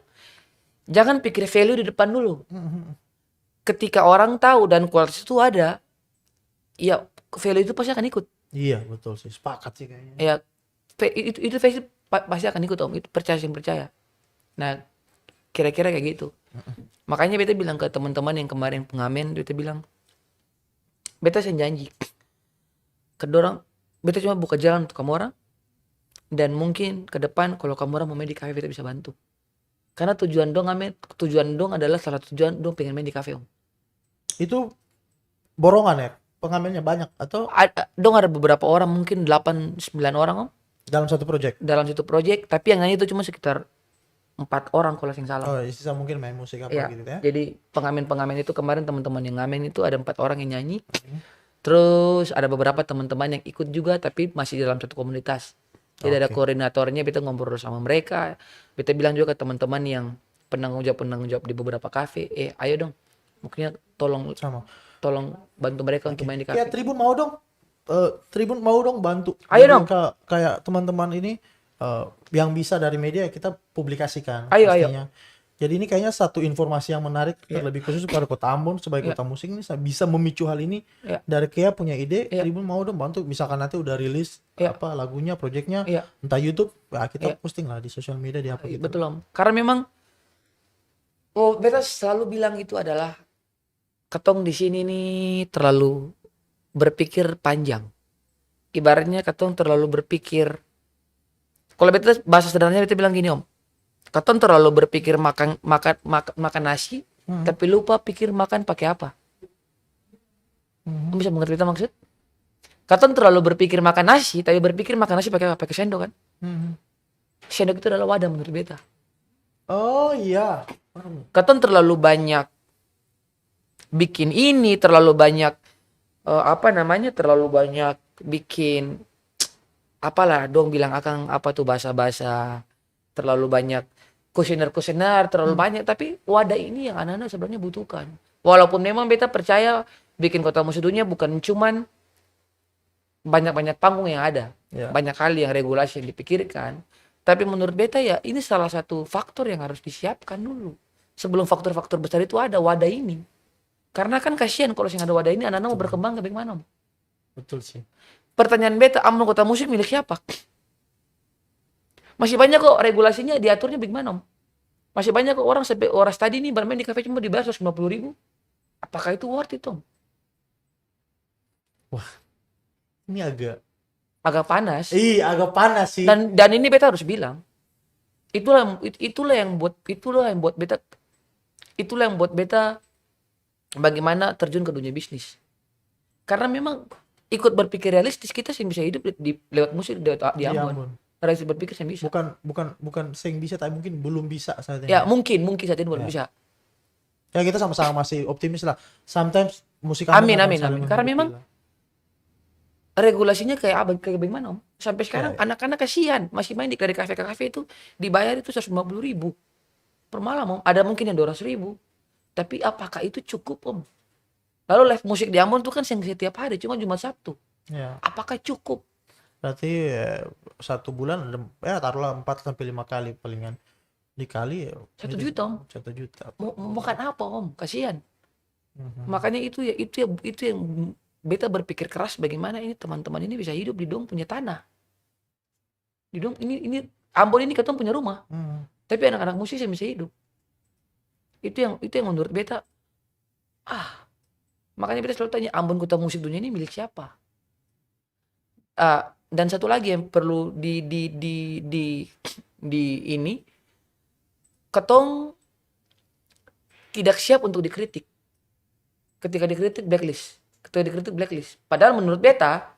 jangan pikir value di depan dulu. Mhm. Ketika orang tahu dan kualitas itu ada, ya value itu pasti akan ikut. Iya, betul sih. Sepakat sih kayaknya. Ya, pe-, itu, itu pasti pa-, pasti akan ikut, Om. Itu percaya sih, percaya. Nah, kira-kira kayak gitu. Mm-mm. Makanya beta bilang ke teman-teman yang kemarin pengamen, beta bilang, "Beta seng janji. Kedorang, beta cuma buka jalan untuk kamu orang. Dan mungkin ke depan kalau kamu orang mau main di kafe, beta bisa bantu." Karena tujuan dong ngamen, tujuan dong adalah salah satu tujuan dong pengen main di kafe, Om. Itu borongan ya? Pengamennya banyak atau? Ad-, dong ada beberapa orang, mungkin delapan, sembilan orang, Om. Dalam satu project? Dalam satu project, tapi yang nyanyi itu cuma sekitar empat orang kalau seng salah. Oh, sisa mungkin main musik apa Iya, gitu ya? Jadi pengamen-pengamen itu kemarin teman-teman yang ngamen itu ada empat orang yang nyanyi. Hmm. Terus ada beberapa teman-teman yang ikut juga tapi masih dalam satu komunitas. Jadi ada Oke. koordinatornya, beta ngobrol sama mereka. Beta bilang juga ke teman-teman yang penanggung jawab-penanggung jawab di beberapa kafe, "Eh, ayo dong, maksudnya tolong, Sama. tolong bantu mereka untuk Oke. main di Kayak kafe." Tribun mau dong, eh, Tribun mau dong bantu. Ayo Jadi dong. ka-, kayak teman-teman ini, eh, yang bisa dari media kita publikasikan Ayo, ayo. pastinya. Jadi ini kayaknya satu informasi yang menarik, Iya. terlebih khusus pada Kota Ambon sebagai Iya. kota musik ini sa-, bisa memicu hal ini. Iya. Dari Kea punya ide, Iya. Tribun mau dong bantu, misalkan nanti udah rilis Iya. apa lagunya, projectnya, Iya. entah YouTube, ya kita Iya. posting lah di sosial media, di apa Iya, gitu. betul, Om. Karena memang, oh, beta selalu bilang itu adalah katong di sini nih terlalu berpikir panjang. Ibaratnya katong terlalu berpikir, kalau beta bahasa sederhananya beta bilang gini, Om. Katong terlalu berpikir makan, makan, makan, makan nasi, Hmm. tapi lupa pikir makan pake apa. Hmm. Bisa mengerti beta maksud? Katong terlalu berpikir makan nasi, tapi berpikir makan nasi pake apa? Pake sendok, kan? Hmm. Sendok itu adalah wadah menurut beta. Oh, iya. Paham. Katong terlalu banyak bikin ini, terlalu banyak eh, apa namanya, terlalu banyak bikin, apalah dong bilang akang apa tuh, bahasa-bahasa, terlalu banyak kuesioner-kuesioner, terlalu banyak, tapi wadah ini yang anak-anak sebenarnya butuhkan. Walaupun memang beta percaya bikin Kota Musik Dunia bukan cuman banyak-banyak panggung yang ada, banyak hal yang regulasi yang dipikirkan, tapi menurut beta ya ini salah satu faktor yang harus disiapkan dulu sebelum faktor-faktor besar itu ada, wadah ini. Karena kan kasihan kalau seng ada wadah ini, anak-anak mau berkembang ke bagaimana, Om? Betul sih. Pertanyaan beta, Ambon Kota Musik milik siapa? Masih banyak kok regulasinya, diaturnya bagaimana, Om? Masih banyak kok orang sampai Oras tadi nih bermain di kafe cuma dibayar seratus lima puluh ribu. Apakah itu worth it, Om? Wah, ini agak, agak panas. Ih, agak panas sih. Dan, dan ini beta harus bilang, itulah, it-, itulah yang buat, itulah yang buat beta, itulah yang buat beta bagaimana terjun ke dunia bisnis. Karena memang ikut berpikir realistis, kita seng bisa hidup di, di, lewat musik di, di Ambon. Realistis berpikir seng bisa. Bukan, bukan, bukan seng bisa, tapi mungkin belum bisa saat ini. Ya, mungkin, mungkin saat ini belum bisa. Ya, kita sama-sama masih optimis lah. Sometimes musik Ambon akan saling menghidupi lah. Amin, amin, amin. Karena memang regulasinya kayak apa, kayak bagaimana, Om? Sampai sekarang anak-anak kasihan, masih main di, dari kafe ke kafe itu, dibayar itu seratus lima puluh ribu per malam, Om. Ada mungkin yang dua ratus ribu. Tapi apakah itu cukup, Om? Lalu live musik di Ambon tuh kan seng setiap hari, cuma Jumat Sabtu. Ya. Apakah cukup? Berarti, eh, satu bulan ada, ya, taruhlah empat sampai lima kali palingan. Dikali, ya, satu juta, Om. Satu juta. Mau, mau makan apa, Om? Kasihan. Makanya itu ya, itu ya, itu yang beta berpikir keras bagaimana ini teman-teman ini bisa hidup di dong punya tanah. Di dong ini, ini Ambon ini katong punya rumah. Tapi anak-anak musisi yang bisa hidup. Itu yang, itu yang menurut beta, ah, makanya beta selalu tanya, Ambon Kota Musik Dunia ini milik siapa? Ah, dan satu lagi yang perlu di, di, di, di, di ini, katong tidak siap untuk dikritik. Ketika dikritik, blacklist. Ketika dikritik, blacklist. Padahal menurut beta,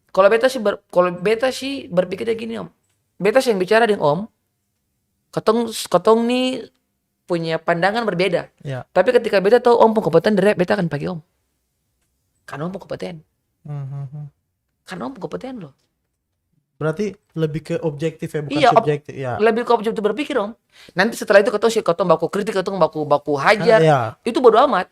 kalau beta sih ber-, kalau beta sih berpikirnya gini, Om. Beta seng bicara deng Om, katong, katong ni punya pandangan berbeda. Ya. Tapi ketika beta tahu Om pung kompeten, direct beta akan pake Om. Karena Om pung kompeten. Karena Om pung kompeten loh. Berarti lebih ke objektif ya, bukan subjektif ya. Iya, lebih ke objektif berpikir, Om. Nanti setelah itu katong si, katong baku kritik, katong baku, baku hajar. Itu bodo amat.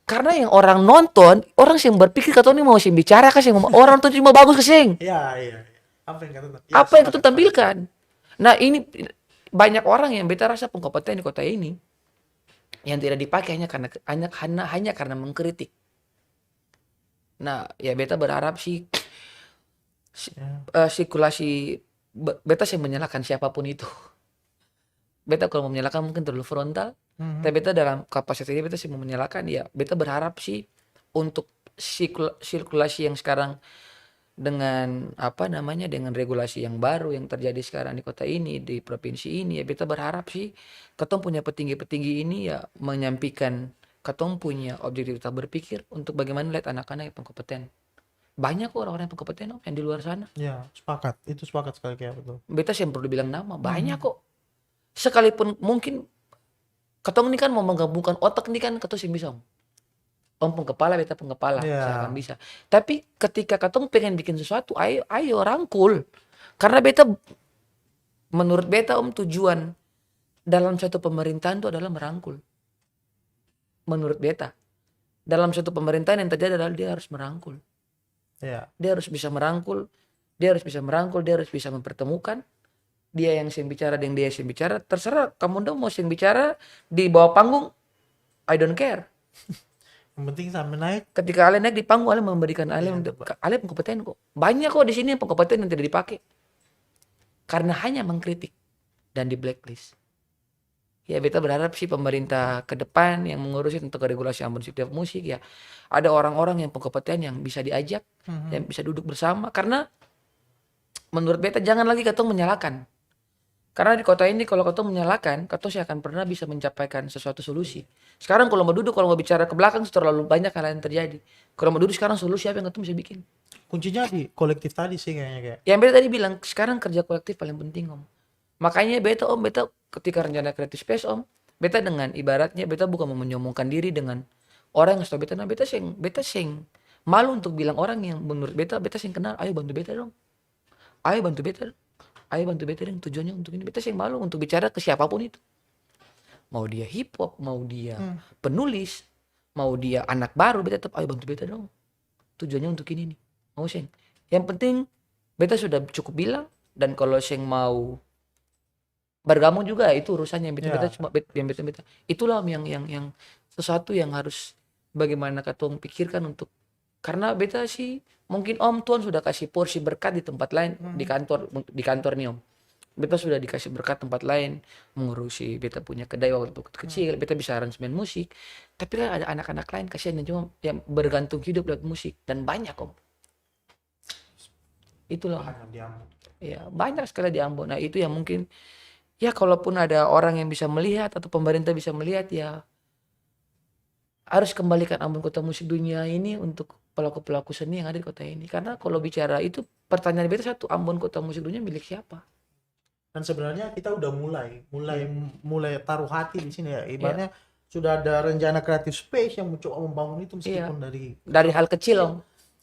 Karena yang orang nonton, orang seng berpikir katong ni mau seng bicara ka seng, orang nonton cuma bagus ka seng. Iya, iya, iya. Apa yang katong, apa yang katong tampilkan? Nah, ini banyak orang yang beta rasa pung kompeten di kota ini yang tidak dipakai hanya karena, hanya, hanya, hanya karena mengkritik. Nah, ya beta berharap sih, si-, eh, sirkulasi, be-, beta seng menyalahkan siapapun itu. Beta kalau mau menyalahkan mungkin terlalu frontal, tapi beta dalam kapasitas ini beta seng mau menyalahkan, ya beta berharap sih untuk sikul-, sirkulasi yang sekarang dengan, apa namanya, dengan regulasi yang baru yang terjadi sekarang di kota ini, di provinsi ini, ya beta berharap sih katong punya petinggi-petinggi ini ya menyampaikan katong punya objektivitas berpikir untuk bagaimana lihat anak-anak yang pung kompeten. Banyak kok orang-orang yang pung kompeten, Om, yang di luar sana. Ya, sepakat. Itu sepakat sekali, kayak betul. Beta seng perlu bilang nama, banyak kok. Sekalipun mungkin katong ni kan mau menggabungkan otak ni kan katong seng bisa, Om. Om pung kepala, beta pung kepala, seng akan bisa. Tapi ketika katong pengen bikin sesuatu, ayo, ayo rangkul. Karena beta, menurut beta, Om, tujuan dalam satu pemerintahan itu adalah merangkul. Menurut beta, dalam satu pemerintahan yang terjadi adalah dia harus merangkul. Iya. Dia harus bisa merangkul, dia harus bisa merangkul, dia harus bisa mempertemukan. Dia yang seng bicara deng dia seng bicara, terserah kamong dong mau seng bicara di bawah panggung, I don't care. Yang penting sampai naik. Ketika ale naik di panggung, ale memberikan ale, iya, untuk, ale pung kompeten kok. Banyak kok di sini yang pung kompeten yang tidak dipake. Karena hanya mengkritik dan di blacklist. Ya, beta berharap sih pemerintah ke depan yang mengurusi tentang regulasi Ambon City of Music, ya, ada orang-orang yang pung kompeten yang bisa diajak, yang bisa duduk bersama. Karena menurut beta, jangan lagi katong menyalahkan. Karena di kota ini, kalau katong menyalahkan, katong seng akan pernah bisa mencapaikan sesuatu solusi. Sekarang kalau mau duduk, kalau mau bicara ke belakang, terlalu banyak hal yang terjadi. Kalau mau duduk sekarang, solusi apa yang katong bisa bikin? Kuncinya di kolektif tadi sih kayaknya, kayak. Yang beta tadi bilang, sekarang kerja kolektif paling penting, Om. Makanya beta, Om, beta ketika rencana Creative Space, Om, beta dengan ibaratnya beta bukan mau menyombongkan diri dengan orang yang tau beta, nah, beta seng, beta seng malu untuk bilang orang yang menurut beta, beta seng kenal, "Ayo bantu beta dong. Ayo bantu beta dong. Ayo bantu beta dong, tujuannya untuk ini." Beta seng malu untuk bicara ke siapapun itu. Mau dia hip hop, mau dia penulis, mau dia anak baru, beta tetap, "Ayo bantu beta dong. Tujuannya untuk ini nih." Mau seng. Yang penting beta sudah cukup bilang, dan kalau seng mau bergabung juga, itu urusannya yang beta, beta cuma bet-, yang beta, beta. Itulah yang, yang, yang sesuatu yang harus bagaimana katong pikirkan untuk, karena beta sih, mungkin Om, Tuhan sudah kasih porsi berkat di tempat lain, di kantor, di kantor nih, Om. Beta sudah dikasih berkat tempat lain, mengurusi beta punya kedai waktu kecil, beta bisa aransemen musik. Tapi kan ada anak-anak lain, kasihan, yang cuma yang bergantung hidup lewat musik, dan banyak, Om. Itulah. Banyak di Ambon. Iya, banyak sekali di Ambon. Nah, itu yang mungkin, ya, kalaupun ada orang yang bisa melihat atau pemerintah bisa melihat, ya, harus kembalikan Ambon Kota Musik Dunia ini untuk pelaku-pelaku seni yang ada di kota ini. Karena kalau bicara itu, pertanyaan beta satu, Ambon Kota Musik Dunia milik siapa? Dan sebenarnya kita udah mulai, mulai, mulai taruh hati di sini ya. Iya. Ibaratnya sudah ada rencana kreatif space yang mencoba membangun itu meskipun dari, dari hal kecil, Om.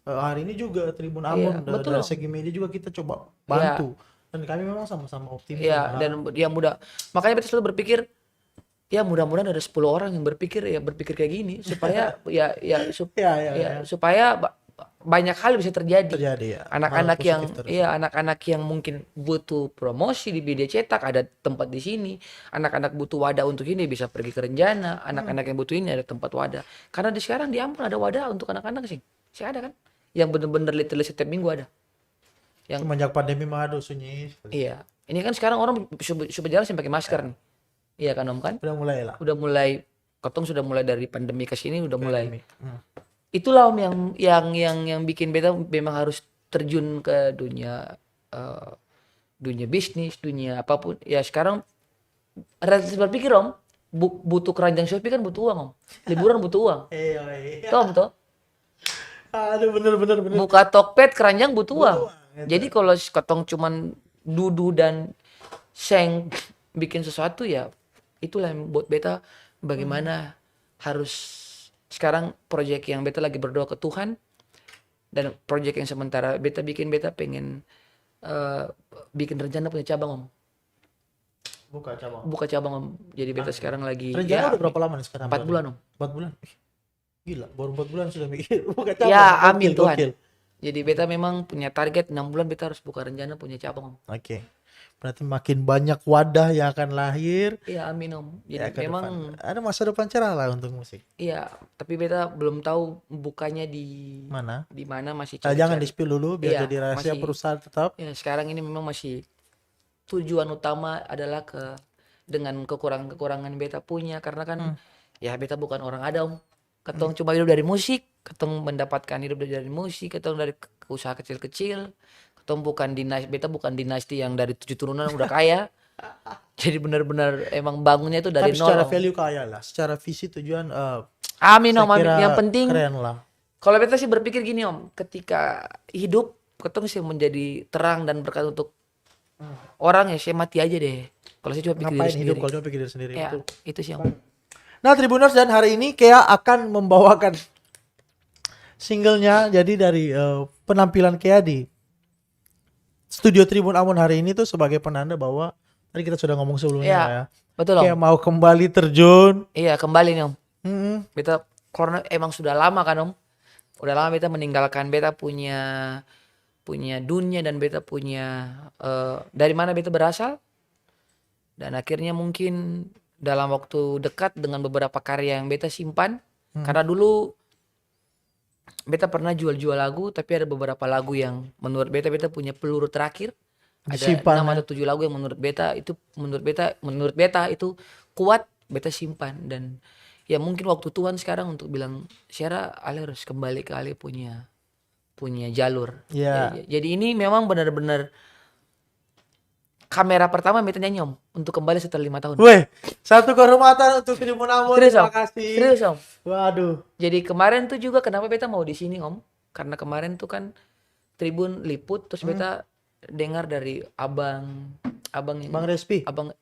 Eh, hari ini juga Tribun Ambon da-, dari segi media juga kita coba bantu. Dan kami memang sama-sama optimis. Iya, dan yang muda. Makanya beta selalu berpikir, ya, mudah-mudahan ada sepuluh orang yang berpikir, ya, berpikir kayak gini, supaya, ya, ya, sup-, ya, supaya ba-, banyak hal bisa terjadi. Terjadi, ya. Anak-anak yang, iya, anak-anak yang mungkin butuh promosi di media cetak, ada tempat di sini. Anak-anak butuh wadah untuk ini, bisa pergi ke Renjana. Anak-anak yang butuh ini, ada tempat wadah. Karena di sekarang di Ambon ada wadah untuk anak-anak sih. Sih ada kan? Yang bener-bener literally setiap minggu ada. Yang semenjak pandemi mah, aduh, sunyi. Iya. Ini kan sekarang orang su-, su berjalan seng pake masker nih. Iya kan, Om, kan? Udah mulai lah. Udah mulai, katong sudah mulai dari pandemi ke sini, udah mulai. Pandemi. Hmm. Itulah, Om, yang, yang, yang, yang bikin beta memang harus terjun ke dunia, eh, dunia bisnis, dunia apapun. Ya, sekarang realistis berpikir, Om, bu-, butuh keranjang Shopee kan butuh uang, Om. Liburan butuh uang. Iya, iya. Toh, Om, toh? Aduh, bener, bener, bener. Buka Tokped, keranjang butuh uang. Butuh uang, iya. Jadi, kalau s-, katong cuman dudu dan seng bikin sesuatu, ya, itulah yang buat beta bagaimana harus sekarang project yang beta lagi berdoa ke Tuhan, dan project yang sementara beta bikin, beta pengen, eh, bikin Renjana punya cabang, Om. Buka cabang. Buka cabang, Om. Jadi beta sekarang lagi, Renjana ya, udah berapa lama nih sekarang berarti? Empat bulan, Om. Empat bulan? Ih, gila, baru empat bulan sudah mikir buka cabang. Ya, amin, Tuhan. Gokil, gokil. Jadi beta memang punya target enam bulan beta harus buka Renjana punya cabang, Om. Oke. Berarti makin banyak wadah yang akan lahir. Iya, amin, Om. Jadi ya, ke memang depan. Ada masa depan cerah lah untuk musik. Iya, tapi beta belum tahu bukanya di mana, di mana, masih cari-cari. Ah, jangan di-spill dulu, biar jadi rahasia perusahaan tetap. Iya, sekarang ini memang masih tujuan utama adalah ke, dengan kekurangan-kekurangan beta punya, karena kan, ya, beta bukan orang ada, Om. Katong cuma hidup dari musik, katong mendapatkan hidup dari, dari musik, katong dari ke-, ke usaha kecil-kecil, katong bukan dinas-, beta bukan dinasti yang dari tujuh turunan udah kaya. Jadi benar-benar emang bangunnya itu dari nol, Om. Tapi secara value kaya lah, secara visi, tujuan, eh, amin, Om, amin. Saya kira keren lah. Yang penting, kalau beta sih berpikir gini, Om, ketika hidup, katong sih menjadi terang dan berkat untuk orang, ya, saya mati aja deh. Kalau saya cuma pikir diri sendiri. Ngapain hidup kalau cuma pikir diri sendiri? Ya, betul. Itu sih, Om. Nah, Tribuners, dan hari ini Kea akan membawakan singlenya. Jadi dari, eh, penampilan Kea di studio Tribun Ambon hari ini tuh sebagai penanda bahwa tadi kita sudah ngomong sebelumnya, ya. Iya, betul, Om. Kea mau kembali terjun. Iya, kembali nih, Om. Mm-mm. Beta, karena emang sudah lama kan, Om. Udah lama beta meninggalkan beta punya, punya dunia dan beta punya, eh, dari mana beta berasal. Dan akhirnya mungkin dalam waktu dekat dengan beberapa karya yang beta simpan. Hmm. Karena dulu beta pernah jual-jual lagu, tapi ada beberapa lagu yang menurut beta, beta punya peluru terakhir. Disimpan, ya. Ada enam atau tujuh lagu yang menurut beta itu, menurut beta, menurut beta itu kuat, beta simpan. Dan ya mungkin waktu Tuhan sekarang untuk bilang, "Sera, ale harus kembali ke ale punya, punya jalur." Iya. Ya, ya. Jadi ini memang benar-benar kamera pertama yang beta nyanyi, Om, untuk kembali setelah lima tahun. Weh, satu kehormatan untuk Tribun Ambon. Serius, Om? Terima kasih. Serius, Om. Waduh. Jadi kemarin tuh juga kenapa beta mau di sini, Om? Karena kemarin tuh kan Tribun liput, terus beta dengar dari abang, abang ini, Bang Respi. Abang,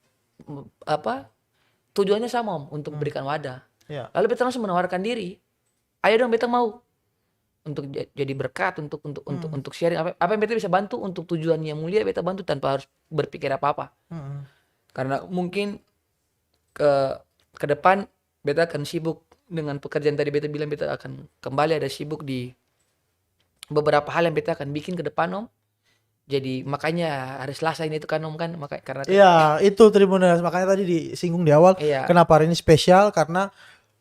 m-, apa, tujuannya sama, Om, untuk memberikan wadah. Iya. Lalu beta langsung menawarkan diri, "Ayo dong, beta mau." untuk ja-, jadi berkat, untuk, untuk, untuk, hmm, untuk sharing apa, apa yang beta bisa bantu untuk tujuan yang mulia, beta bantu tanpa harus berpikir apa-apa. Hmm. Karena mungkin ke, ke depan beta akan sibuk dengan pekerjaan tadi, beta bilang beta akan kembali ada sibuk di beberapa hal yang beta akan bikin ke depan, Om. Jadi makanya hari Selasa ini tuh kan, Om, kan, maka, karena Iya, itu Tribuners. Makanya tadi disinggung di awal, iya, kenapa hari ini spesial, karena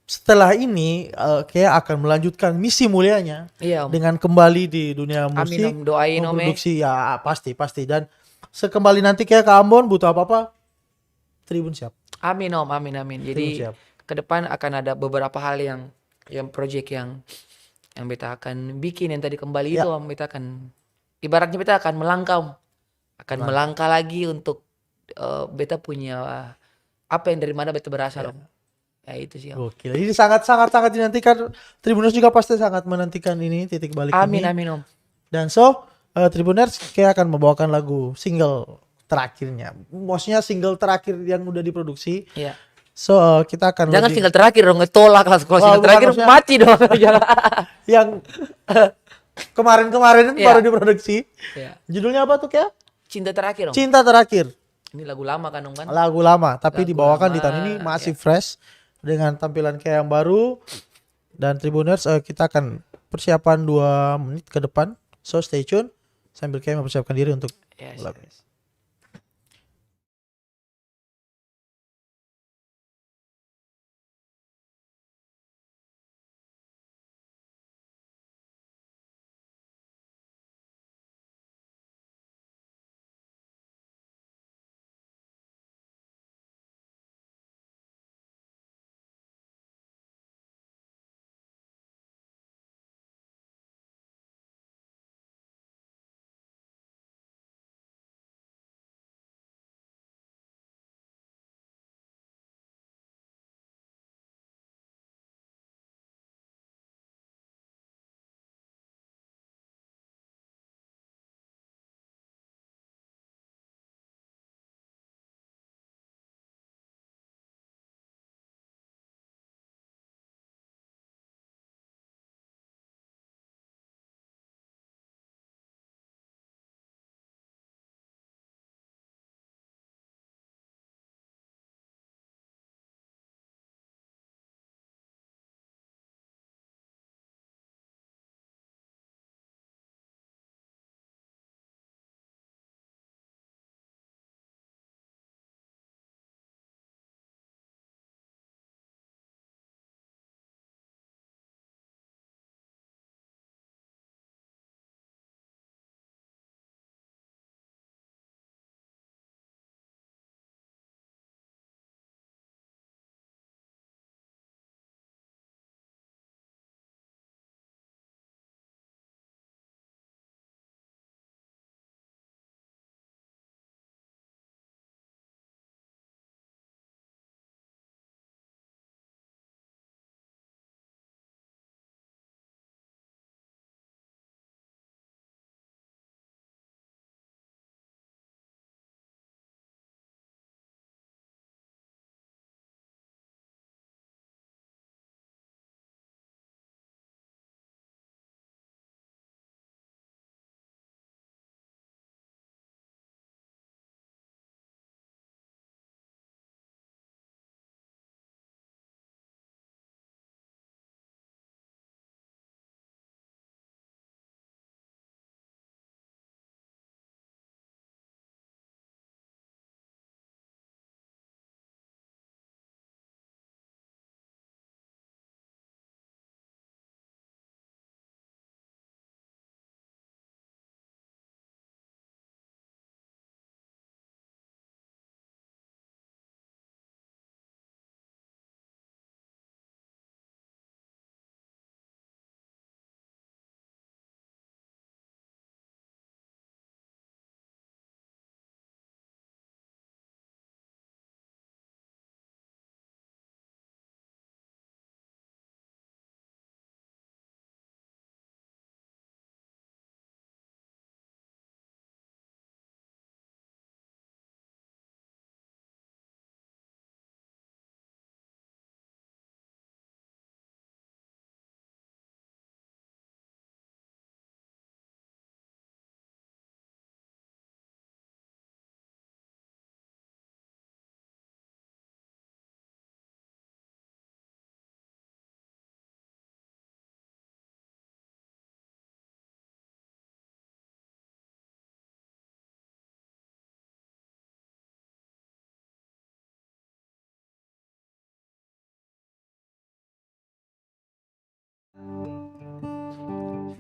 setelah ini, eh, Kea akan melanjutkan misi mulianya, iya, Om, dengan kembali di dunia musik, amin, Om. Doain, Om, eh, memproduksi, ya, pasti, pasti. Dan sekembali nanti Kea ke Ambon, butuh apa-apa, Tribun siap. Amin, Om, amin, amin. Tribun siap. Jadi, ke depan akan ada beberapa hal yang, yang project yang, yang beta akan bikin yang tadi kembali, ya, itu, Om, beta akan, ibaratnya beta akan melangkah, Om. Akan melangkah lagi untuk, eh, beta punya, apa yang dari mana beta berasal, ya, Om. Ya, itu sih, Om. Gokil. Ini sangat, sangat, sangat dinantikan. Tribuners juga pasti sangat menantikan ini, titik balik ini. Amin, amin, Om. Dan so, eh, Tribuners, Kea akan membawakan lagu single terakhirnya. Maksudnya single terakhir yang udah diproduksi. Iya. So, eh, kita akan... Jangan lebih single terakhir dong, tolak lah. Kalau single terakhir, oh, bukan, maksudnya mati dong. Yang kemarin-kemarin, iya, baru diproduksi. Iya. Judulnya apa tuh, Kea? Cinta Terakhir, Om. Cinta Terakhir. Ini lagu lama kan, Om, kan? Lagu lama, tapi dibawakan di tahun ini masih fresh dengan tampilan Kea yang baru. Dan Tribuners, eh, kita akan persiapan dua menit ke depan. So, stay tune sambil Kea mempersiapkan diri untuk lagu. Yes, yes.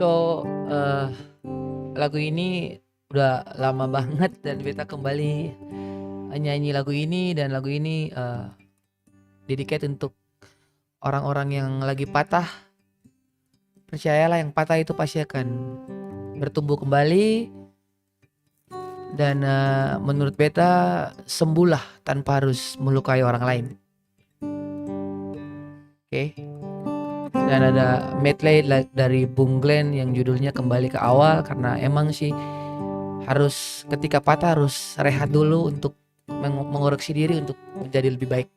So, eh, lagu ini udah lama banget dan beta kembali nyanyi lagu ini, dan lagu ini, eh, dedicate untuk orang-orang yang lagi patah. Percayalah, yang patah itu pasti akan bertumbuh kembali, dan, eh, menurut beta, sembuhlah tanpa harus melukai orang lain. Oke. Dan ada medley la-, dari Bung Glenn yang judulnya Kembali ke Awal, karena emang sih harus, ketika patah harus rehat dulu untuk meng-, mengoreksi diri untuk menjadi lebih baik.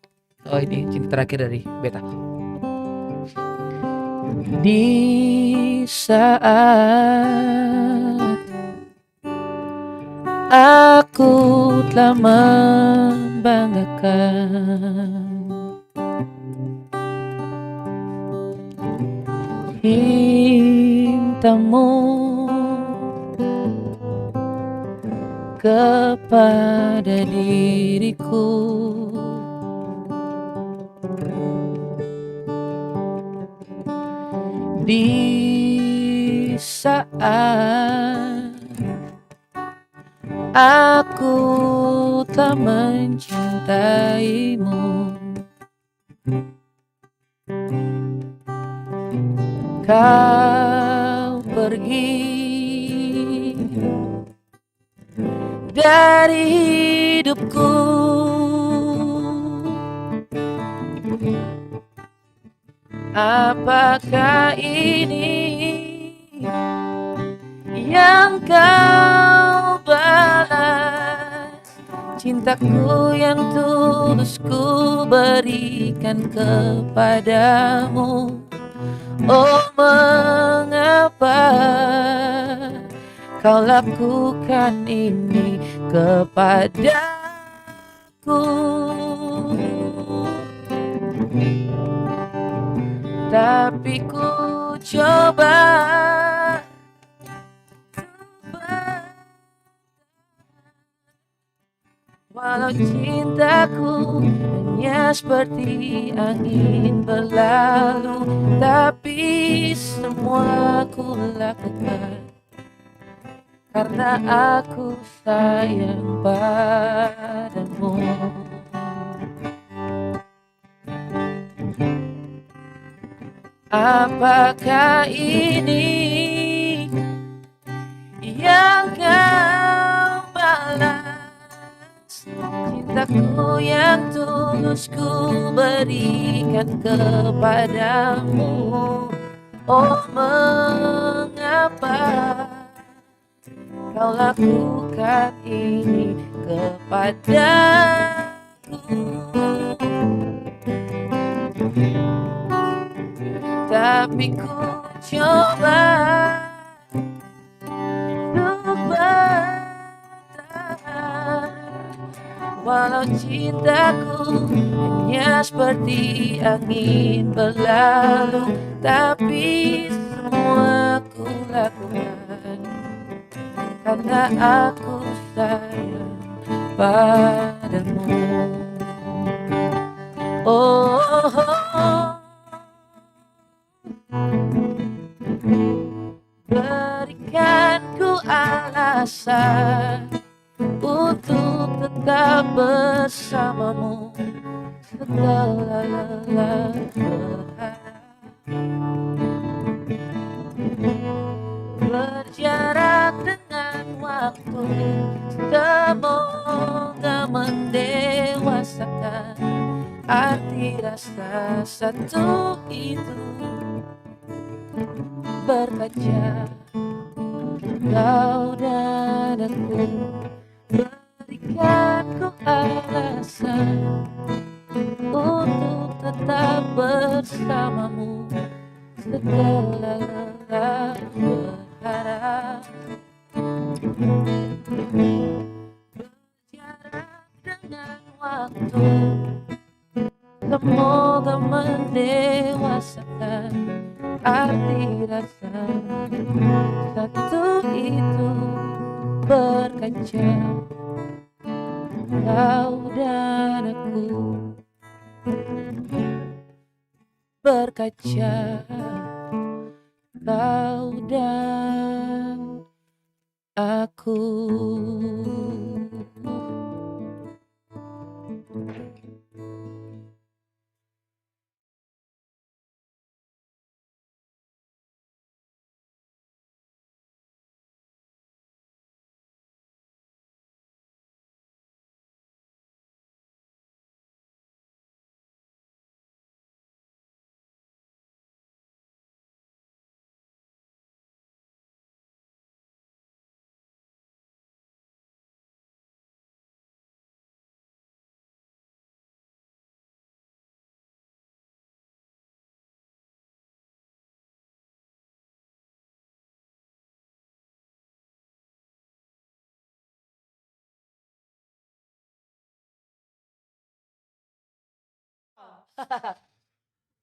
Oh, ini cinta terakhir dari beta. Di saat aku telah membanggakan cintamu kepada diriku. Di saat aku tak mencintaimu, kau pergi dari hidupku. Apakah ini yang kau balas? Cintaku yang tulus ku berikan kepadamu. Oh, mengapa kau lakukan ini kepadaku? Tapi ku coba untuk bertahan, walau cintaku hanya seperti angin berlalu, tapi semua ku lakukan karena aku sayang padamu. Apakah ini yang kau balas? Cintaku yang tulus ku berikan kepadamu. Oh, mengapa kau lakukan ini kepadaku? Tapi ku coba untuk bertahan, walau cintaku hanya seperti angin berlalu, tapi semua ku lakukan karena aku sayang padamu. Oh, berikan ku alasan untuk tetap bersamamu setelah lelah berharap. Berjarak dengan waktu, semoga mendewasakan arti rasa satu itu. Berkaca kau dan aku, berikan ku alasan untuk tetap bersamamu setelah lelah berharap. Berjarak dengan waktu, semoga mendewasakan arti rasa satu itu. Berkaca kau dan aku, berkaca kau dan aku.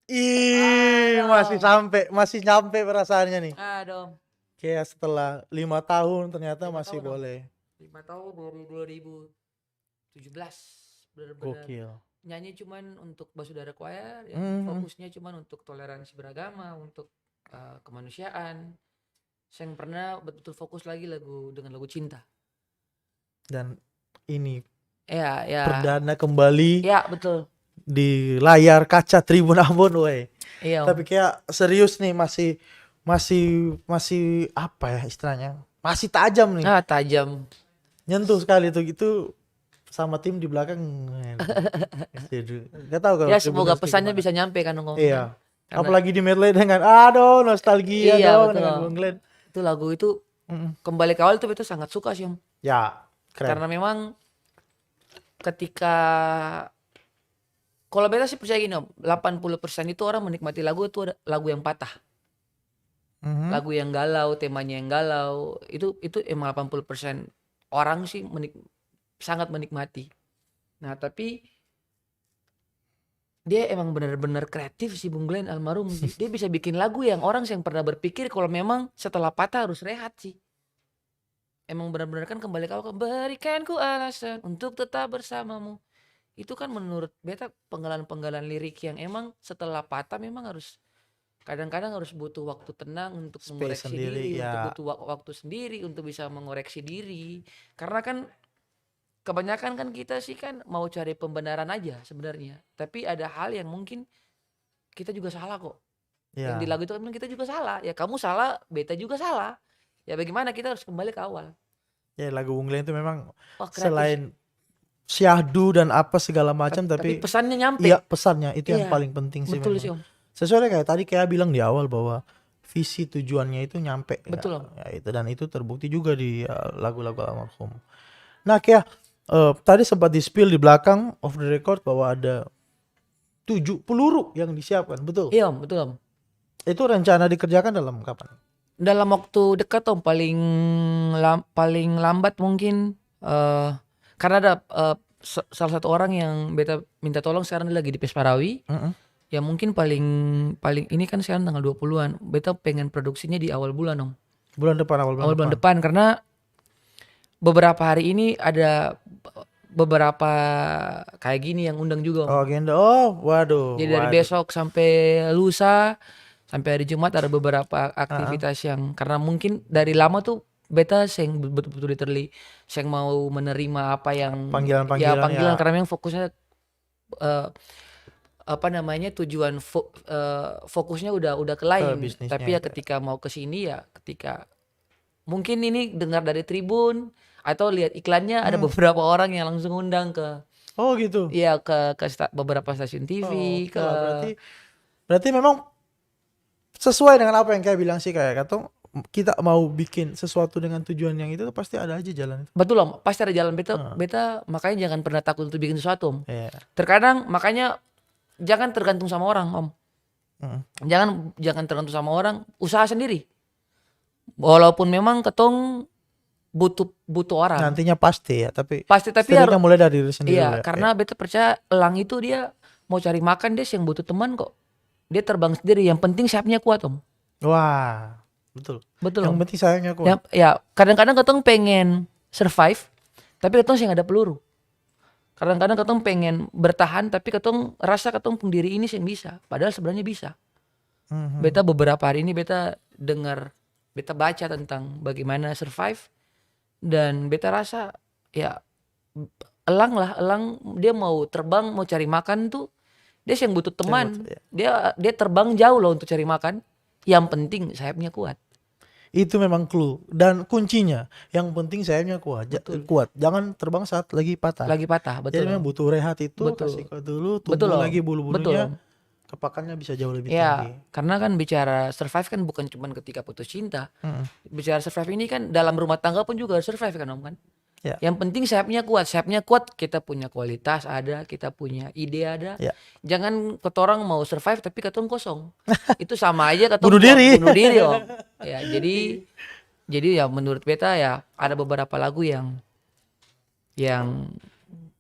Ih, masih sampe, masih nyampe perasaannya nih. Aduh. Kayak setelah lima tahun ternyata masih boleh. Lima tahun, Om. Lima tahun dari dua ribu tujuh belas, bener-bener. Gokil. Nyanyi cuman untuk Basudara Choir, ya, hmm, fokusnya cuman untuk toleransi beragama, untuk, eh, kemanusiaan. Seng pernah betul-betul fokus lagi lagu, dengan lagu cinta. Dan ini, ya, ya, perdana kembali, ya, betul, di layar kaca Tribun Ambon, weh. Iya, Om. Tapi kayak serius nih, masih, masih, masih apa ya istilahnya? Masih tajam nih. Ah, tajam. Nyentuh sekali tuh, itu sama tim di belakang, men. Setuju. Nggak tahu kalau, ya, semoga pesannya bisa nyampe kan, Om. Iya. Karena apalagi di medley dengan, aduh, nostalgia, iya, dong, betul, dengan Bung Glenn. Itu lagu itu, mm-mm, kembali ke awal itu beta sangat suka sih, Om. Ya, keren. Karena memang ketika, kalau beta sih percaya gini, Om, delapan puluh persen itu orang menikmati lagu itu ada lagu yang patah. Mhm. Lagu yang galau, temanya yang galau, itu, itu emang delapan puluh persen orang sih menik-, sangat menikmati. Nah, tapi dia emang bener-bener kreatif sih, Bung Glenn almarhum. Dia bisa bikin lagu yang orang seng pernah berpikir kalau memang setelah patah harus rehat sih. Emang bener-bener kan kembali ke awal, "Berikan ku alasan untuk tetap bersamamu." Itu kan menurut beta penggalan-penggalan lirik yang emang setelah patah memang harus, kadang-kadang harus butuh waktu tenang untuk mengoreksi diri, ya, untuk butuh wak-, waktu sendiri untuk bisa mengoreksi diri. Karena kan kebanyakan kan kita sih kan mau cari pembenaran aja sebenarnya. Tapi ada hal yang mungkin kita juga salah kok. Ya. Yang di lagu itu kan bilang, "Kita juga salah. Ya, kamu salah, beta juga salah. Ya, bagaimana, kita harus kembali ke awal." Ya, lagu Bung Glenn itu memang, wah, kreatif, selain syahdu dan apa segala macam, tapi, tapi pesannya nyampe. Iya, pesannya itu yang paling penting sih memang. Iya. Betul sih, Om. Sesuai kayak tadi Kea bilang di awal bahwa visi tujuannya itu nyampe. Betul, Om. Ya, itu, dan itu terbukti juga di, eh, lagu-lagu almarhum. Nah, Kea, eh, tadi sempat di-spill di belakang, off the record, bahwa ada tujuh peluru yang disiapkan, betul? Iya, Om, betul, Om. Itu rencana dikerjakan dalam kapan? Dalam waktu dekat, Om, paling lam-, paling lambat mungkin, eh, karena ada, eh, sa-, salah satu orang yang beta minta tolong sekarang dia lagi di Pesparawi. Mm-mm. Ya mungkin paling, paling ini kan sekarang tanggal dua puluhan, beta pengen produksinya di awal bulan, Om. Bulan depan, awal bulan depan. Awal bulan depan, karena beberapa hari ini ada beberapa kayak gini yang undang juga, Om. Oh, agenda. Oh, waduh, waduh. Jadi dari besok sampai lusa, sampai hari Jumat ada beberapa aktivitas yang, karena mungkin dari lama tuh beta seng betul-betul literally seng mau menerima apa yang, panggilan-panggilan, ya, panggilan, ya, karena memang fokusnya, eh, apa namanya, tujuan fo-, eh, fokusnya udah, udah ke lain. Ke bisnisnya. Tapi ya, ketika mau ke sini, ya ketika mungkin ini dengar dari Tribun atau lihat iklannya, ada beberapa orang yang langsung undang ke, oh, gitu, iya, ke, ke sta-, beberapa stasiun T V, oh, oke lah, berarti, berarti memang sesuai dengan apa yang Kea bilang sih, kayak katong, kita mau bikin sesuatu dengan tujuan yang itu tuh pasti ada aja jalan itu. Betul, Om. Pasti ada jalan. Beta, beta makanya jangan pernah takut untuk bikin sesuatu, Om. Iya. Terkadang makanya jangan tergantung sama orang, Om. Mm. Jangan, jangan tergantung sama orang, usaha sendiri. Walaupun memang katong butuh, butuh orang. Nantinya pasti ya, tapi pasti, tapi setidaknya harus mulai dari diri sendiri dulu ya. Iya, karena beta percaya elang itu dia mau cari makan, dia seng butuh teman kok. Dia terbang sendiri, yang penting sayapnya kuat, Om. Wah, betul. Betul, Om. Yang penting sayapnya kuat. Ya, ya, kadang-kadang katong pengen survive, tapi katong seng ada peluru. Kadang-kadang katong pengen bertahan, tapi katong rasa katong pung diri ini seng bisa, padahal sebenarnya bisa. Mhm. Beta beberapa hari ini beta dengar, beta baca tentang bagaimana survive, dan beta rasa, ya, elang lah, elang dia mau terbang, mau cari makan tuh, dia seng butuh teman. Seng butuh, ya. Dia, dia terbang jauh loh untuk cari makan. Yang penting sayapnya kuat. Itu memang clue dan kuncinya. Yang penting sayapnya kuat, ja-, Betul. kuat. Jangan terbang saat lagi patah. Lagi patah, betul. Jadi memang butuh rehat itu, Betul. kasih kuat dulu, Betul, tumbuh Om. lagi bulu-bulunya, Betul, Om. kepakannya bisa jauh lebih Ya, tinggi. karena kan bicara survive kan bukan cuman ketika putus cinta. Mm-mm. Bicara survive ini kan dalam rumah tangga pun juga harus survive kan, Om, kan? Ya. Yang penting sayapnya kuat. Sayapnya kuat, kita punya kualitas ada, kita punya ide ada. Ya. Jangan katorang mau survive tapi katong kosong. Itu sama aja katong Bunuh mau diri. bunuh diri, Om. Ya, jadi, jadi ya menurut beta ya ada beberapa lagu yang, yang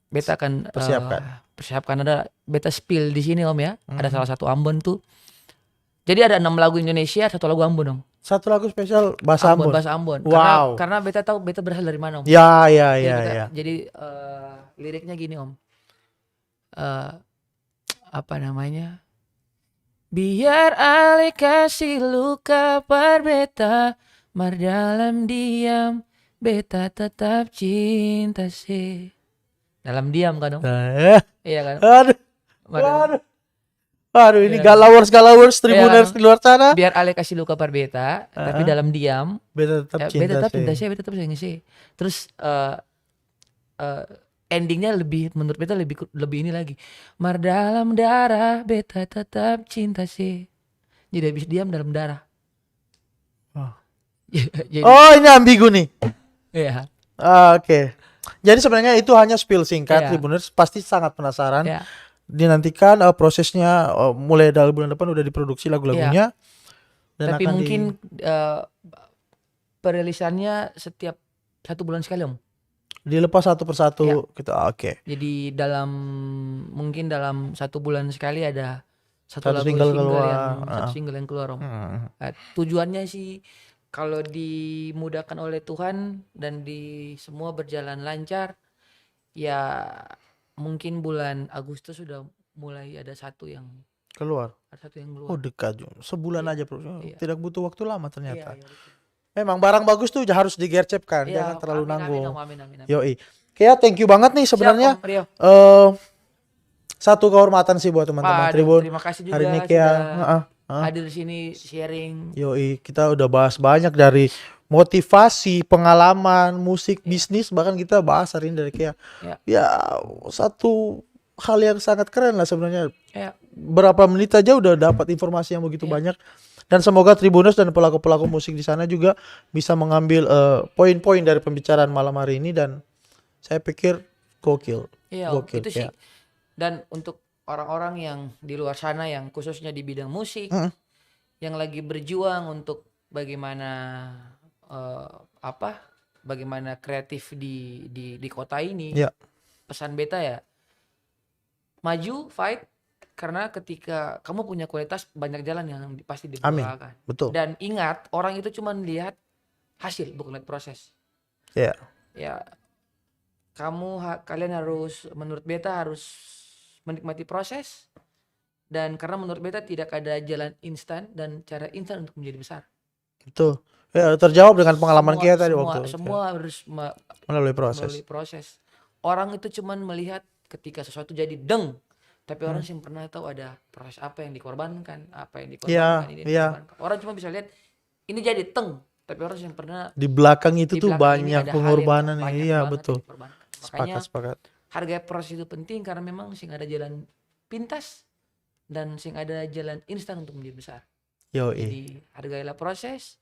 beta akan, Persiapkan. eh, persiapkan. Ada beta spill di sini, Om, ya. Ada Mhm. salah satu Ambon tuh. Jadi ada enam lagu Indonesia, satu lagu Ambon, Om. Satu lagu spesial bahasa Ambon, Ambon. bahasa Ambon. Karena, Wow. karena beta tahu beta berasal dari mana, Om. Ya, ya, Jadi ya, kita, ya. jadi, eh, liriknya gini, Om. Eh, apa namanya? Biar ale kasi luka par beta, mar dalam diam beta tetap cinta se. Dalam diam kan, Om? Eh. Iya kan? Aduh. Mar dalam Aduh. Aduh, ini Iya. galawers, galawers, Iya. tribuners di luar sana. Biar ale kasi luka par beta, tapi Heeh. dalam diam, Beta tetap ya, cinta beta tetap se. cinta se, beta tetap sayang se. Terus, eh, eh, endingnya lebih, menurut beta lebih ku-, lebih ini lagi. Mar dalam darah, beta tetap cinta se. Jadi habis diam dalam darah. Oh. Jadi Oh, ini ambigu nih. Iya. Ah, oke. Jadi sebenarnya itu hanya spill singkat, Iya. Tribuners pasti sangat penasaran. Iya. Dinantikan, eh, prosesnya, eh, mulai dari bulan depan udah diproduksi lagu-lagunya. Iya. Dan Tapi akan mungkin, di- eh, perilisannya setiap satu bulan sekali, Om. Dilepas satu persatu Iya. gitu. Ah, oke. Jadi dalam, mungkin dalam satu bulan sekali ada satu Satu lagu single single keluar, yang, satu heeh. single yang keluar, Om. Hmm. Eh, tujuannya sih kalau dimudahkan oleh Tuhan dan di semua berjalan lancar, ya mungkin bulan Agustus sudah mulai ada satu yang Keluar. ada satu yang Oh, keluar. dekat juga. Sebulan Iya. aja, Bro. Iya. Tidak butuh waktu lama Iya, ternyata. iya, betul. Memang barang bagus tuh harus digercepkan, Iya, jangan terlalu amin, amin, nanggung. Om, amin, amin, amin. Yoi. Kea, thank you banget nih Siap, sebenarnya. Om Rio. Eh, satu kehormatan sih buat teman-teman Waduh, Tribun. terima kasih Hari juga ini Kea, sudah heeh, heeh. hadir di sini sharing. Yoi, kita udah bahas banyak dari motivasi, pengalaman, musik, Iya. bisnis, bahkan kita bahas hari ini dari Kea. Iya. Ya, satu hal yang sangat keren lah sebenarnya. Iya. Berapa menit aja udah dapat informasi yang begitu Iya. banyak. Dan semoga Tribuners dan pelaku-pelaku musik di sana juga bisa mengambil, eh, poin-poin dari pembicaraan malam hari ini, dan saya pikir gokil. Iya, Om. Gokil, Itu sih. ya. Dan untuk orang-orang yang di luar sana, yang khususnya di bidang musik, Mm-mm. yang lagi berjuang untuk bagaimana, eh, apa, bagaimana kreatif di, di, di kota ini, Iya. pesan beta ya, maju, fight, karena ketika kamu punya kualitas, banyak jalan yang di-, pasti Amin. dibukakan. Betul. Dan ingat, orang itu cuma lihat hasil, bukan lihat proses. Iya. Ya, kamu ha-, kalian harus, menurut beta, harus menikmati proses. Dan karena menurut beta tidak ada jalan instan dan cara instan untuk menjadi besar. Betul. Ya, terjawab dengan pengalaman Semua, kita tadi semua, waktu. semua harus me-, Melalui proses. melalui proses. Orang itu cuman melihat ketika sesuatu jadi, deng, tapi orang Hmm. sih pernah tahu ada proses apa yang dikorbankan, apa yang Iya, dikorbankan, ini iya. dikorbankan. Orang cuma bisa lihat ini jadi, teng, tapi orang sih pernah Di belakang itu di tuh belakang ini banyak ada hal yang pengorbanan, banyak iya, banget betul. yang dikorbankan. Makanya Sepakat, sepakat. harga proses itu penting karena memang sih ada jalan pintas dan sih ada jalan instan untuk menjadi besar. Yoi. Jadi, hargailah proses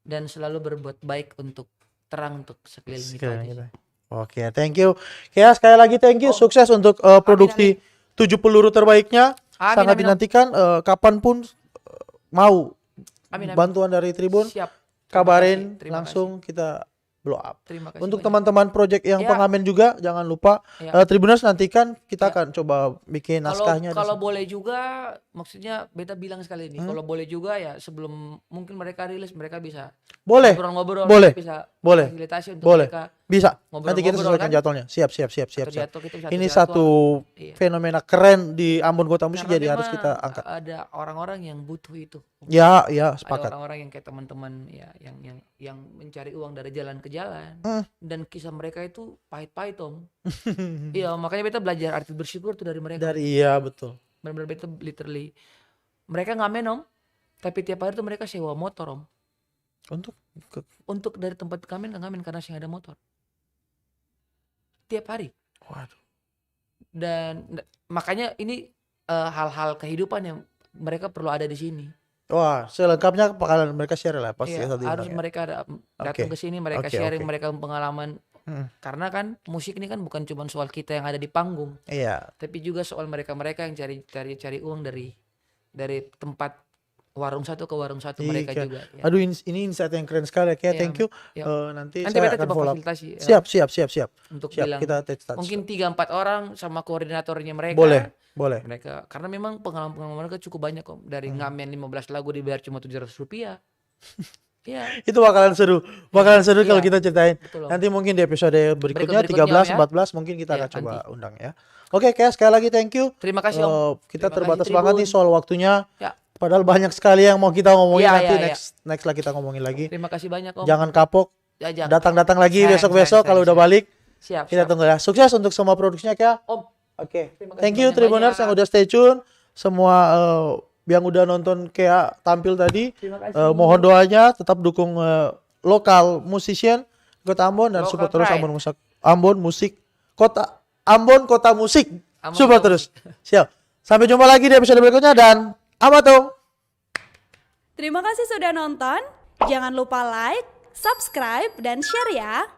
dan selalu berbuat baik untuk terang untuk sekeliling kita Sekeliling aja kita. sih. Oke, thank you. Kea, sekali lagi thank you. Om. Sukses untuk, eh, Amin, produksi amin. tujuh peluru terbaiknya. Amin, Sangat amin, Om. dinantikan, eh, kapanpun, eh, mau Amin, amin. bantuan dari Tribun, Siap. Terima kabarin kasih, terima langsung kasih. kita blow up. Terima kasih Untuk banyak. teman-teman project yang Ya. pengamen juga, jangan lupa, Ya. eh, Tribuners nantikan, kita Ya. akan coba bikin Kalau, naskahnya di kalau sini. boleh juga, maksudnya beta bilang sekali ini, Hmm. kalau boleh juga ya sebelum mungkin mereka rilis, mereka bisa Boleh. ngobrol-ngobrol, Boleh. bisa Boleh. fasilitasi untuk Boleh. mereka Bisa. Ngobrol-ngobrol, nanti kita sesuaikan kan? Jadwalnya. Siap, siap, siap, siap, atur siap. Jadwal, kita bisa atur jadwal. Ini satu, iya, fenomena keren di Ambon Kota Musik, karena jadi harus memang kita angkat. Ada orang-orang yang butuh itu. Ya, ya, sepakat. Ada orang-orang yang kayak teman-teman, ya, yang, yang, yang mencari uang dari jalan ke jalan. Hmm. Dan kisah mereka itu pahit-pahit, Om. Iya, makanya beta belajar arti bersyukur tuh dari mereka. Dari, iya, betul. Benar-benar beta literally, mereka ngamen, Om, tapi tiap hari tuh mereka sewa motor, Om. Untuk ke- Untuk dari tempat ngamen ke ngamen karena seng ada motor. Tiap hari. Waduh. Dan, makanya ini, eh, hal-hal kehidupan yang mereka perlu ada di sini. Wah, selengkapnya bakalan mereka share lah, pasti. Iya, ya, satu harus ini ya. Mereka ada, mm, datang, oke, ke sini, mereka, oke, sharing, oke, mereka pengalaman. Hmm. Karena kan musik ini kan bukan cuma soal kita yang ada di panggung. Iya. Tapi juga soal mereka-mereka yang cari, cari, cari uang dari, dari tempat warung satu ke warung satu, iya, mereka juga, ya. Aduh, ins-, ini insight yang keren sekali, Kea. Iya, thank you. Iya. Eh, nanti saya akan follow up. Nanti beta coba fasilitasi, eh, siap, siap, siap, siap. Untuk bilang, kita touch, touch, mungkin tiga, empat orang sama koordinatornya mereka. Boleh, boleh. Mereka, karena memang pengalaman-pengalaman mereka cukup banyak kok. Dari ngamen lima belas lagu dibayar cuma tujuh ratus rupiah. Iya. Itu bakalan seru, bakalan seru kalau kita ceritain. Iya. Betul, Om. Nanti mungkin di episode berikutnya, berikut-berikutnya, tiga belas, ya, empat belas, mungkin kita akan coba undang, ya. Iya, nanti. Oke, Kea, sekali lagi thank you. Terima kasih, Om. Eh, kita terbatas banget nih soal waktunya. Terima kasih, Tribun. Ya. Padahal banyak sekali yang mau kita ngomongin, iya, nanti, iya, iya, next, next lah kita ngomongin lagi. Terima kasih banyak, Om. Jangan kapok. Ya, jangan. Datang-datang lagi besok-besok kalau udah balik. Sayang, sayang, sayang. Siap, siap. Kita tunggu ya. Sukses untuk semua produksinya, Kea. Om. Oke. Terima kasih banyak-banyak. Thank you, Tribuners, yang udah stay tune. Semua, eh, yang udah nonton Kea tampil tadi, terima kasih, eh, mohon doanya, tetap dukung, eh, lokal musician Kota Ambon dan support terus Ambon Musik, Ambon Musik, Kota Ambon, Kota Musik. Ambon Kota Musik. Support terus. Siap. Sampai jumpa lagi di episode berikutnya dan Amato. Terima kasih sudah nonton. Jangan lupa like, subscribe, dan share ya.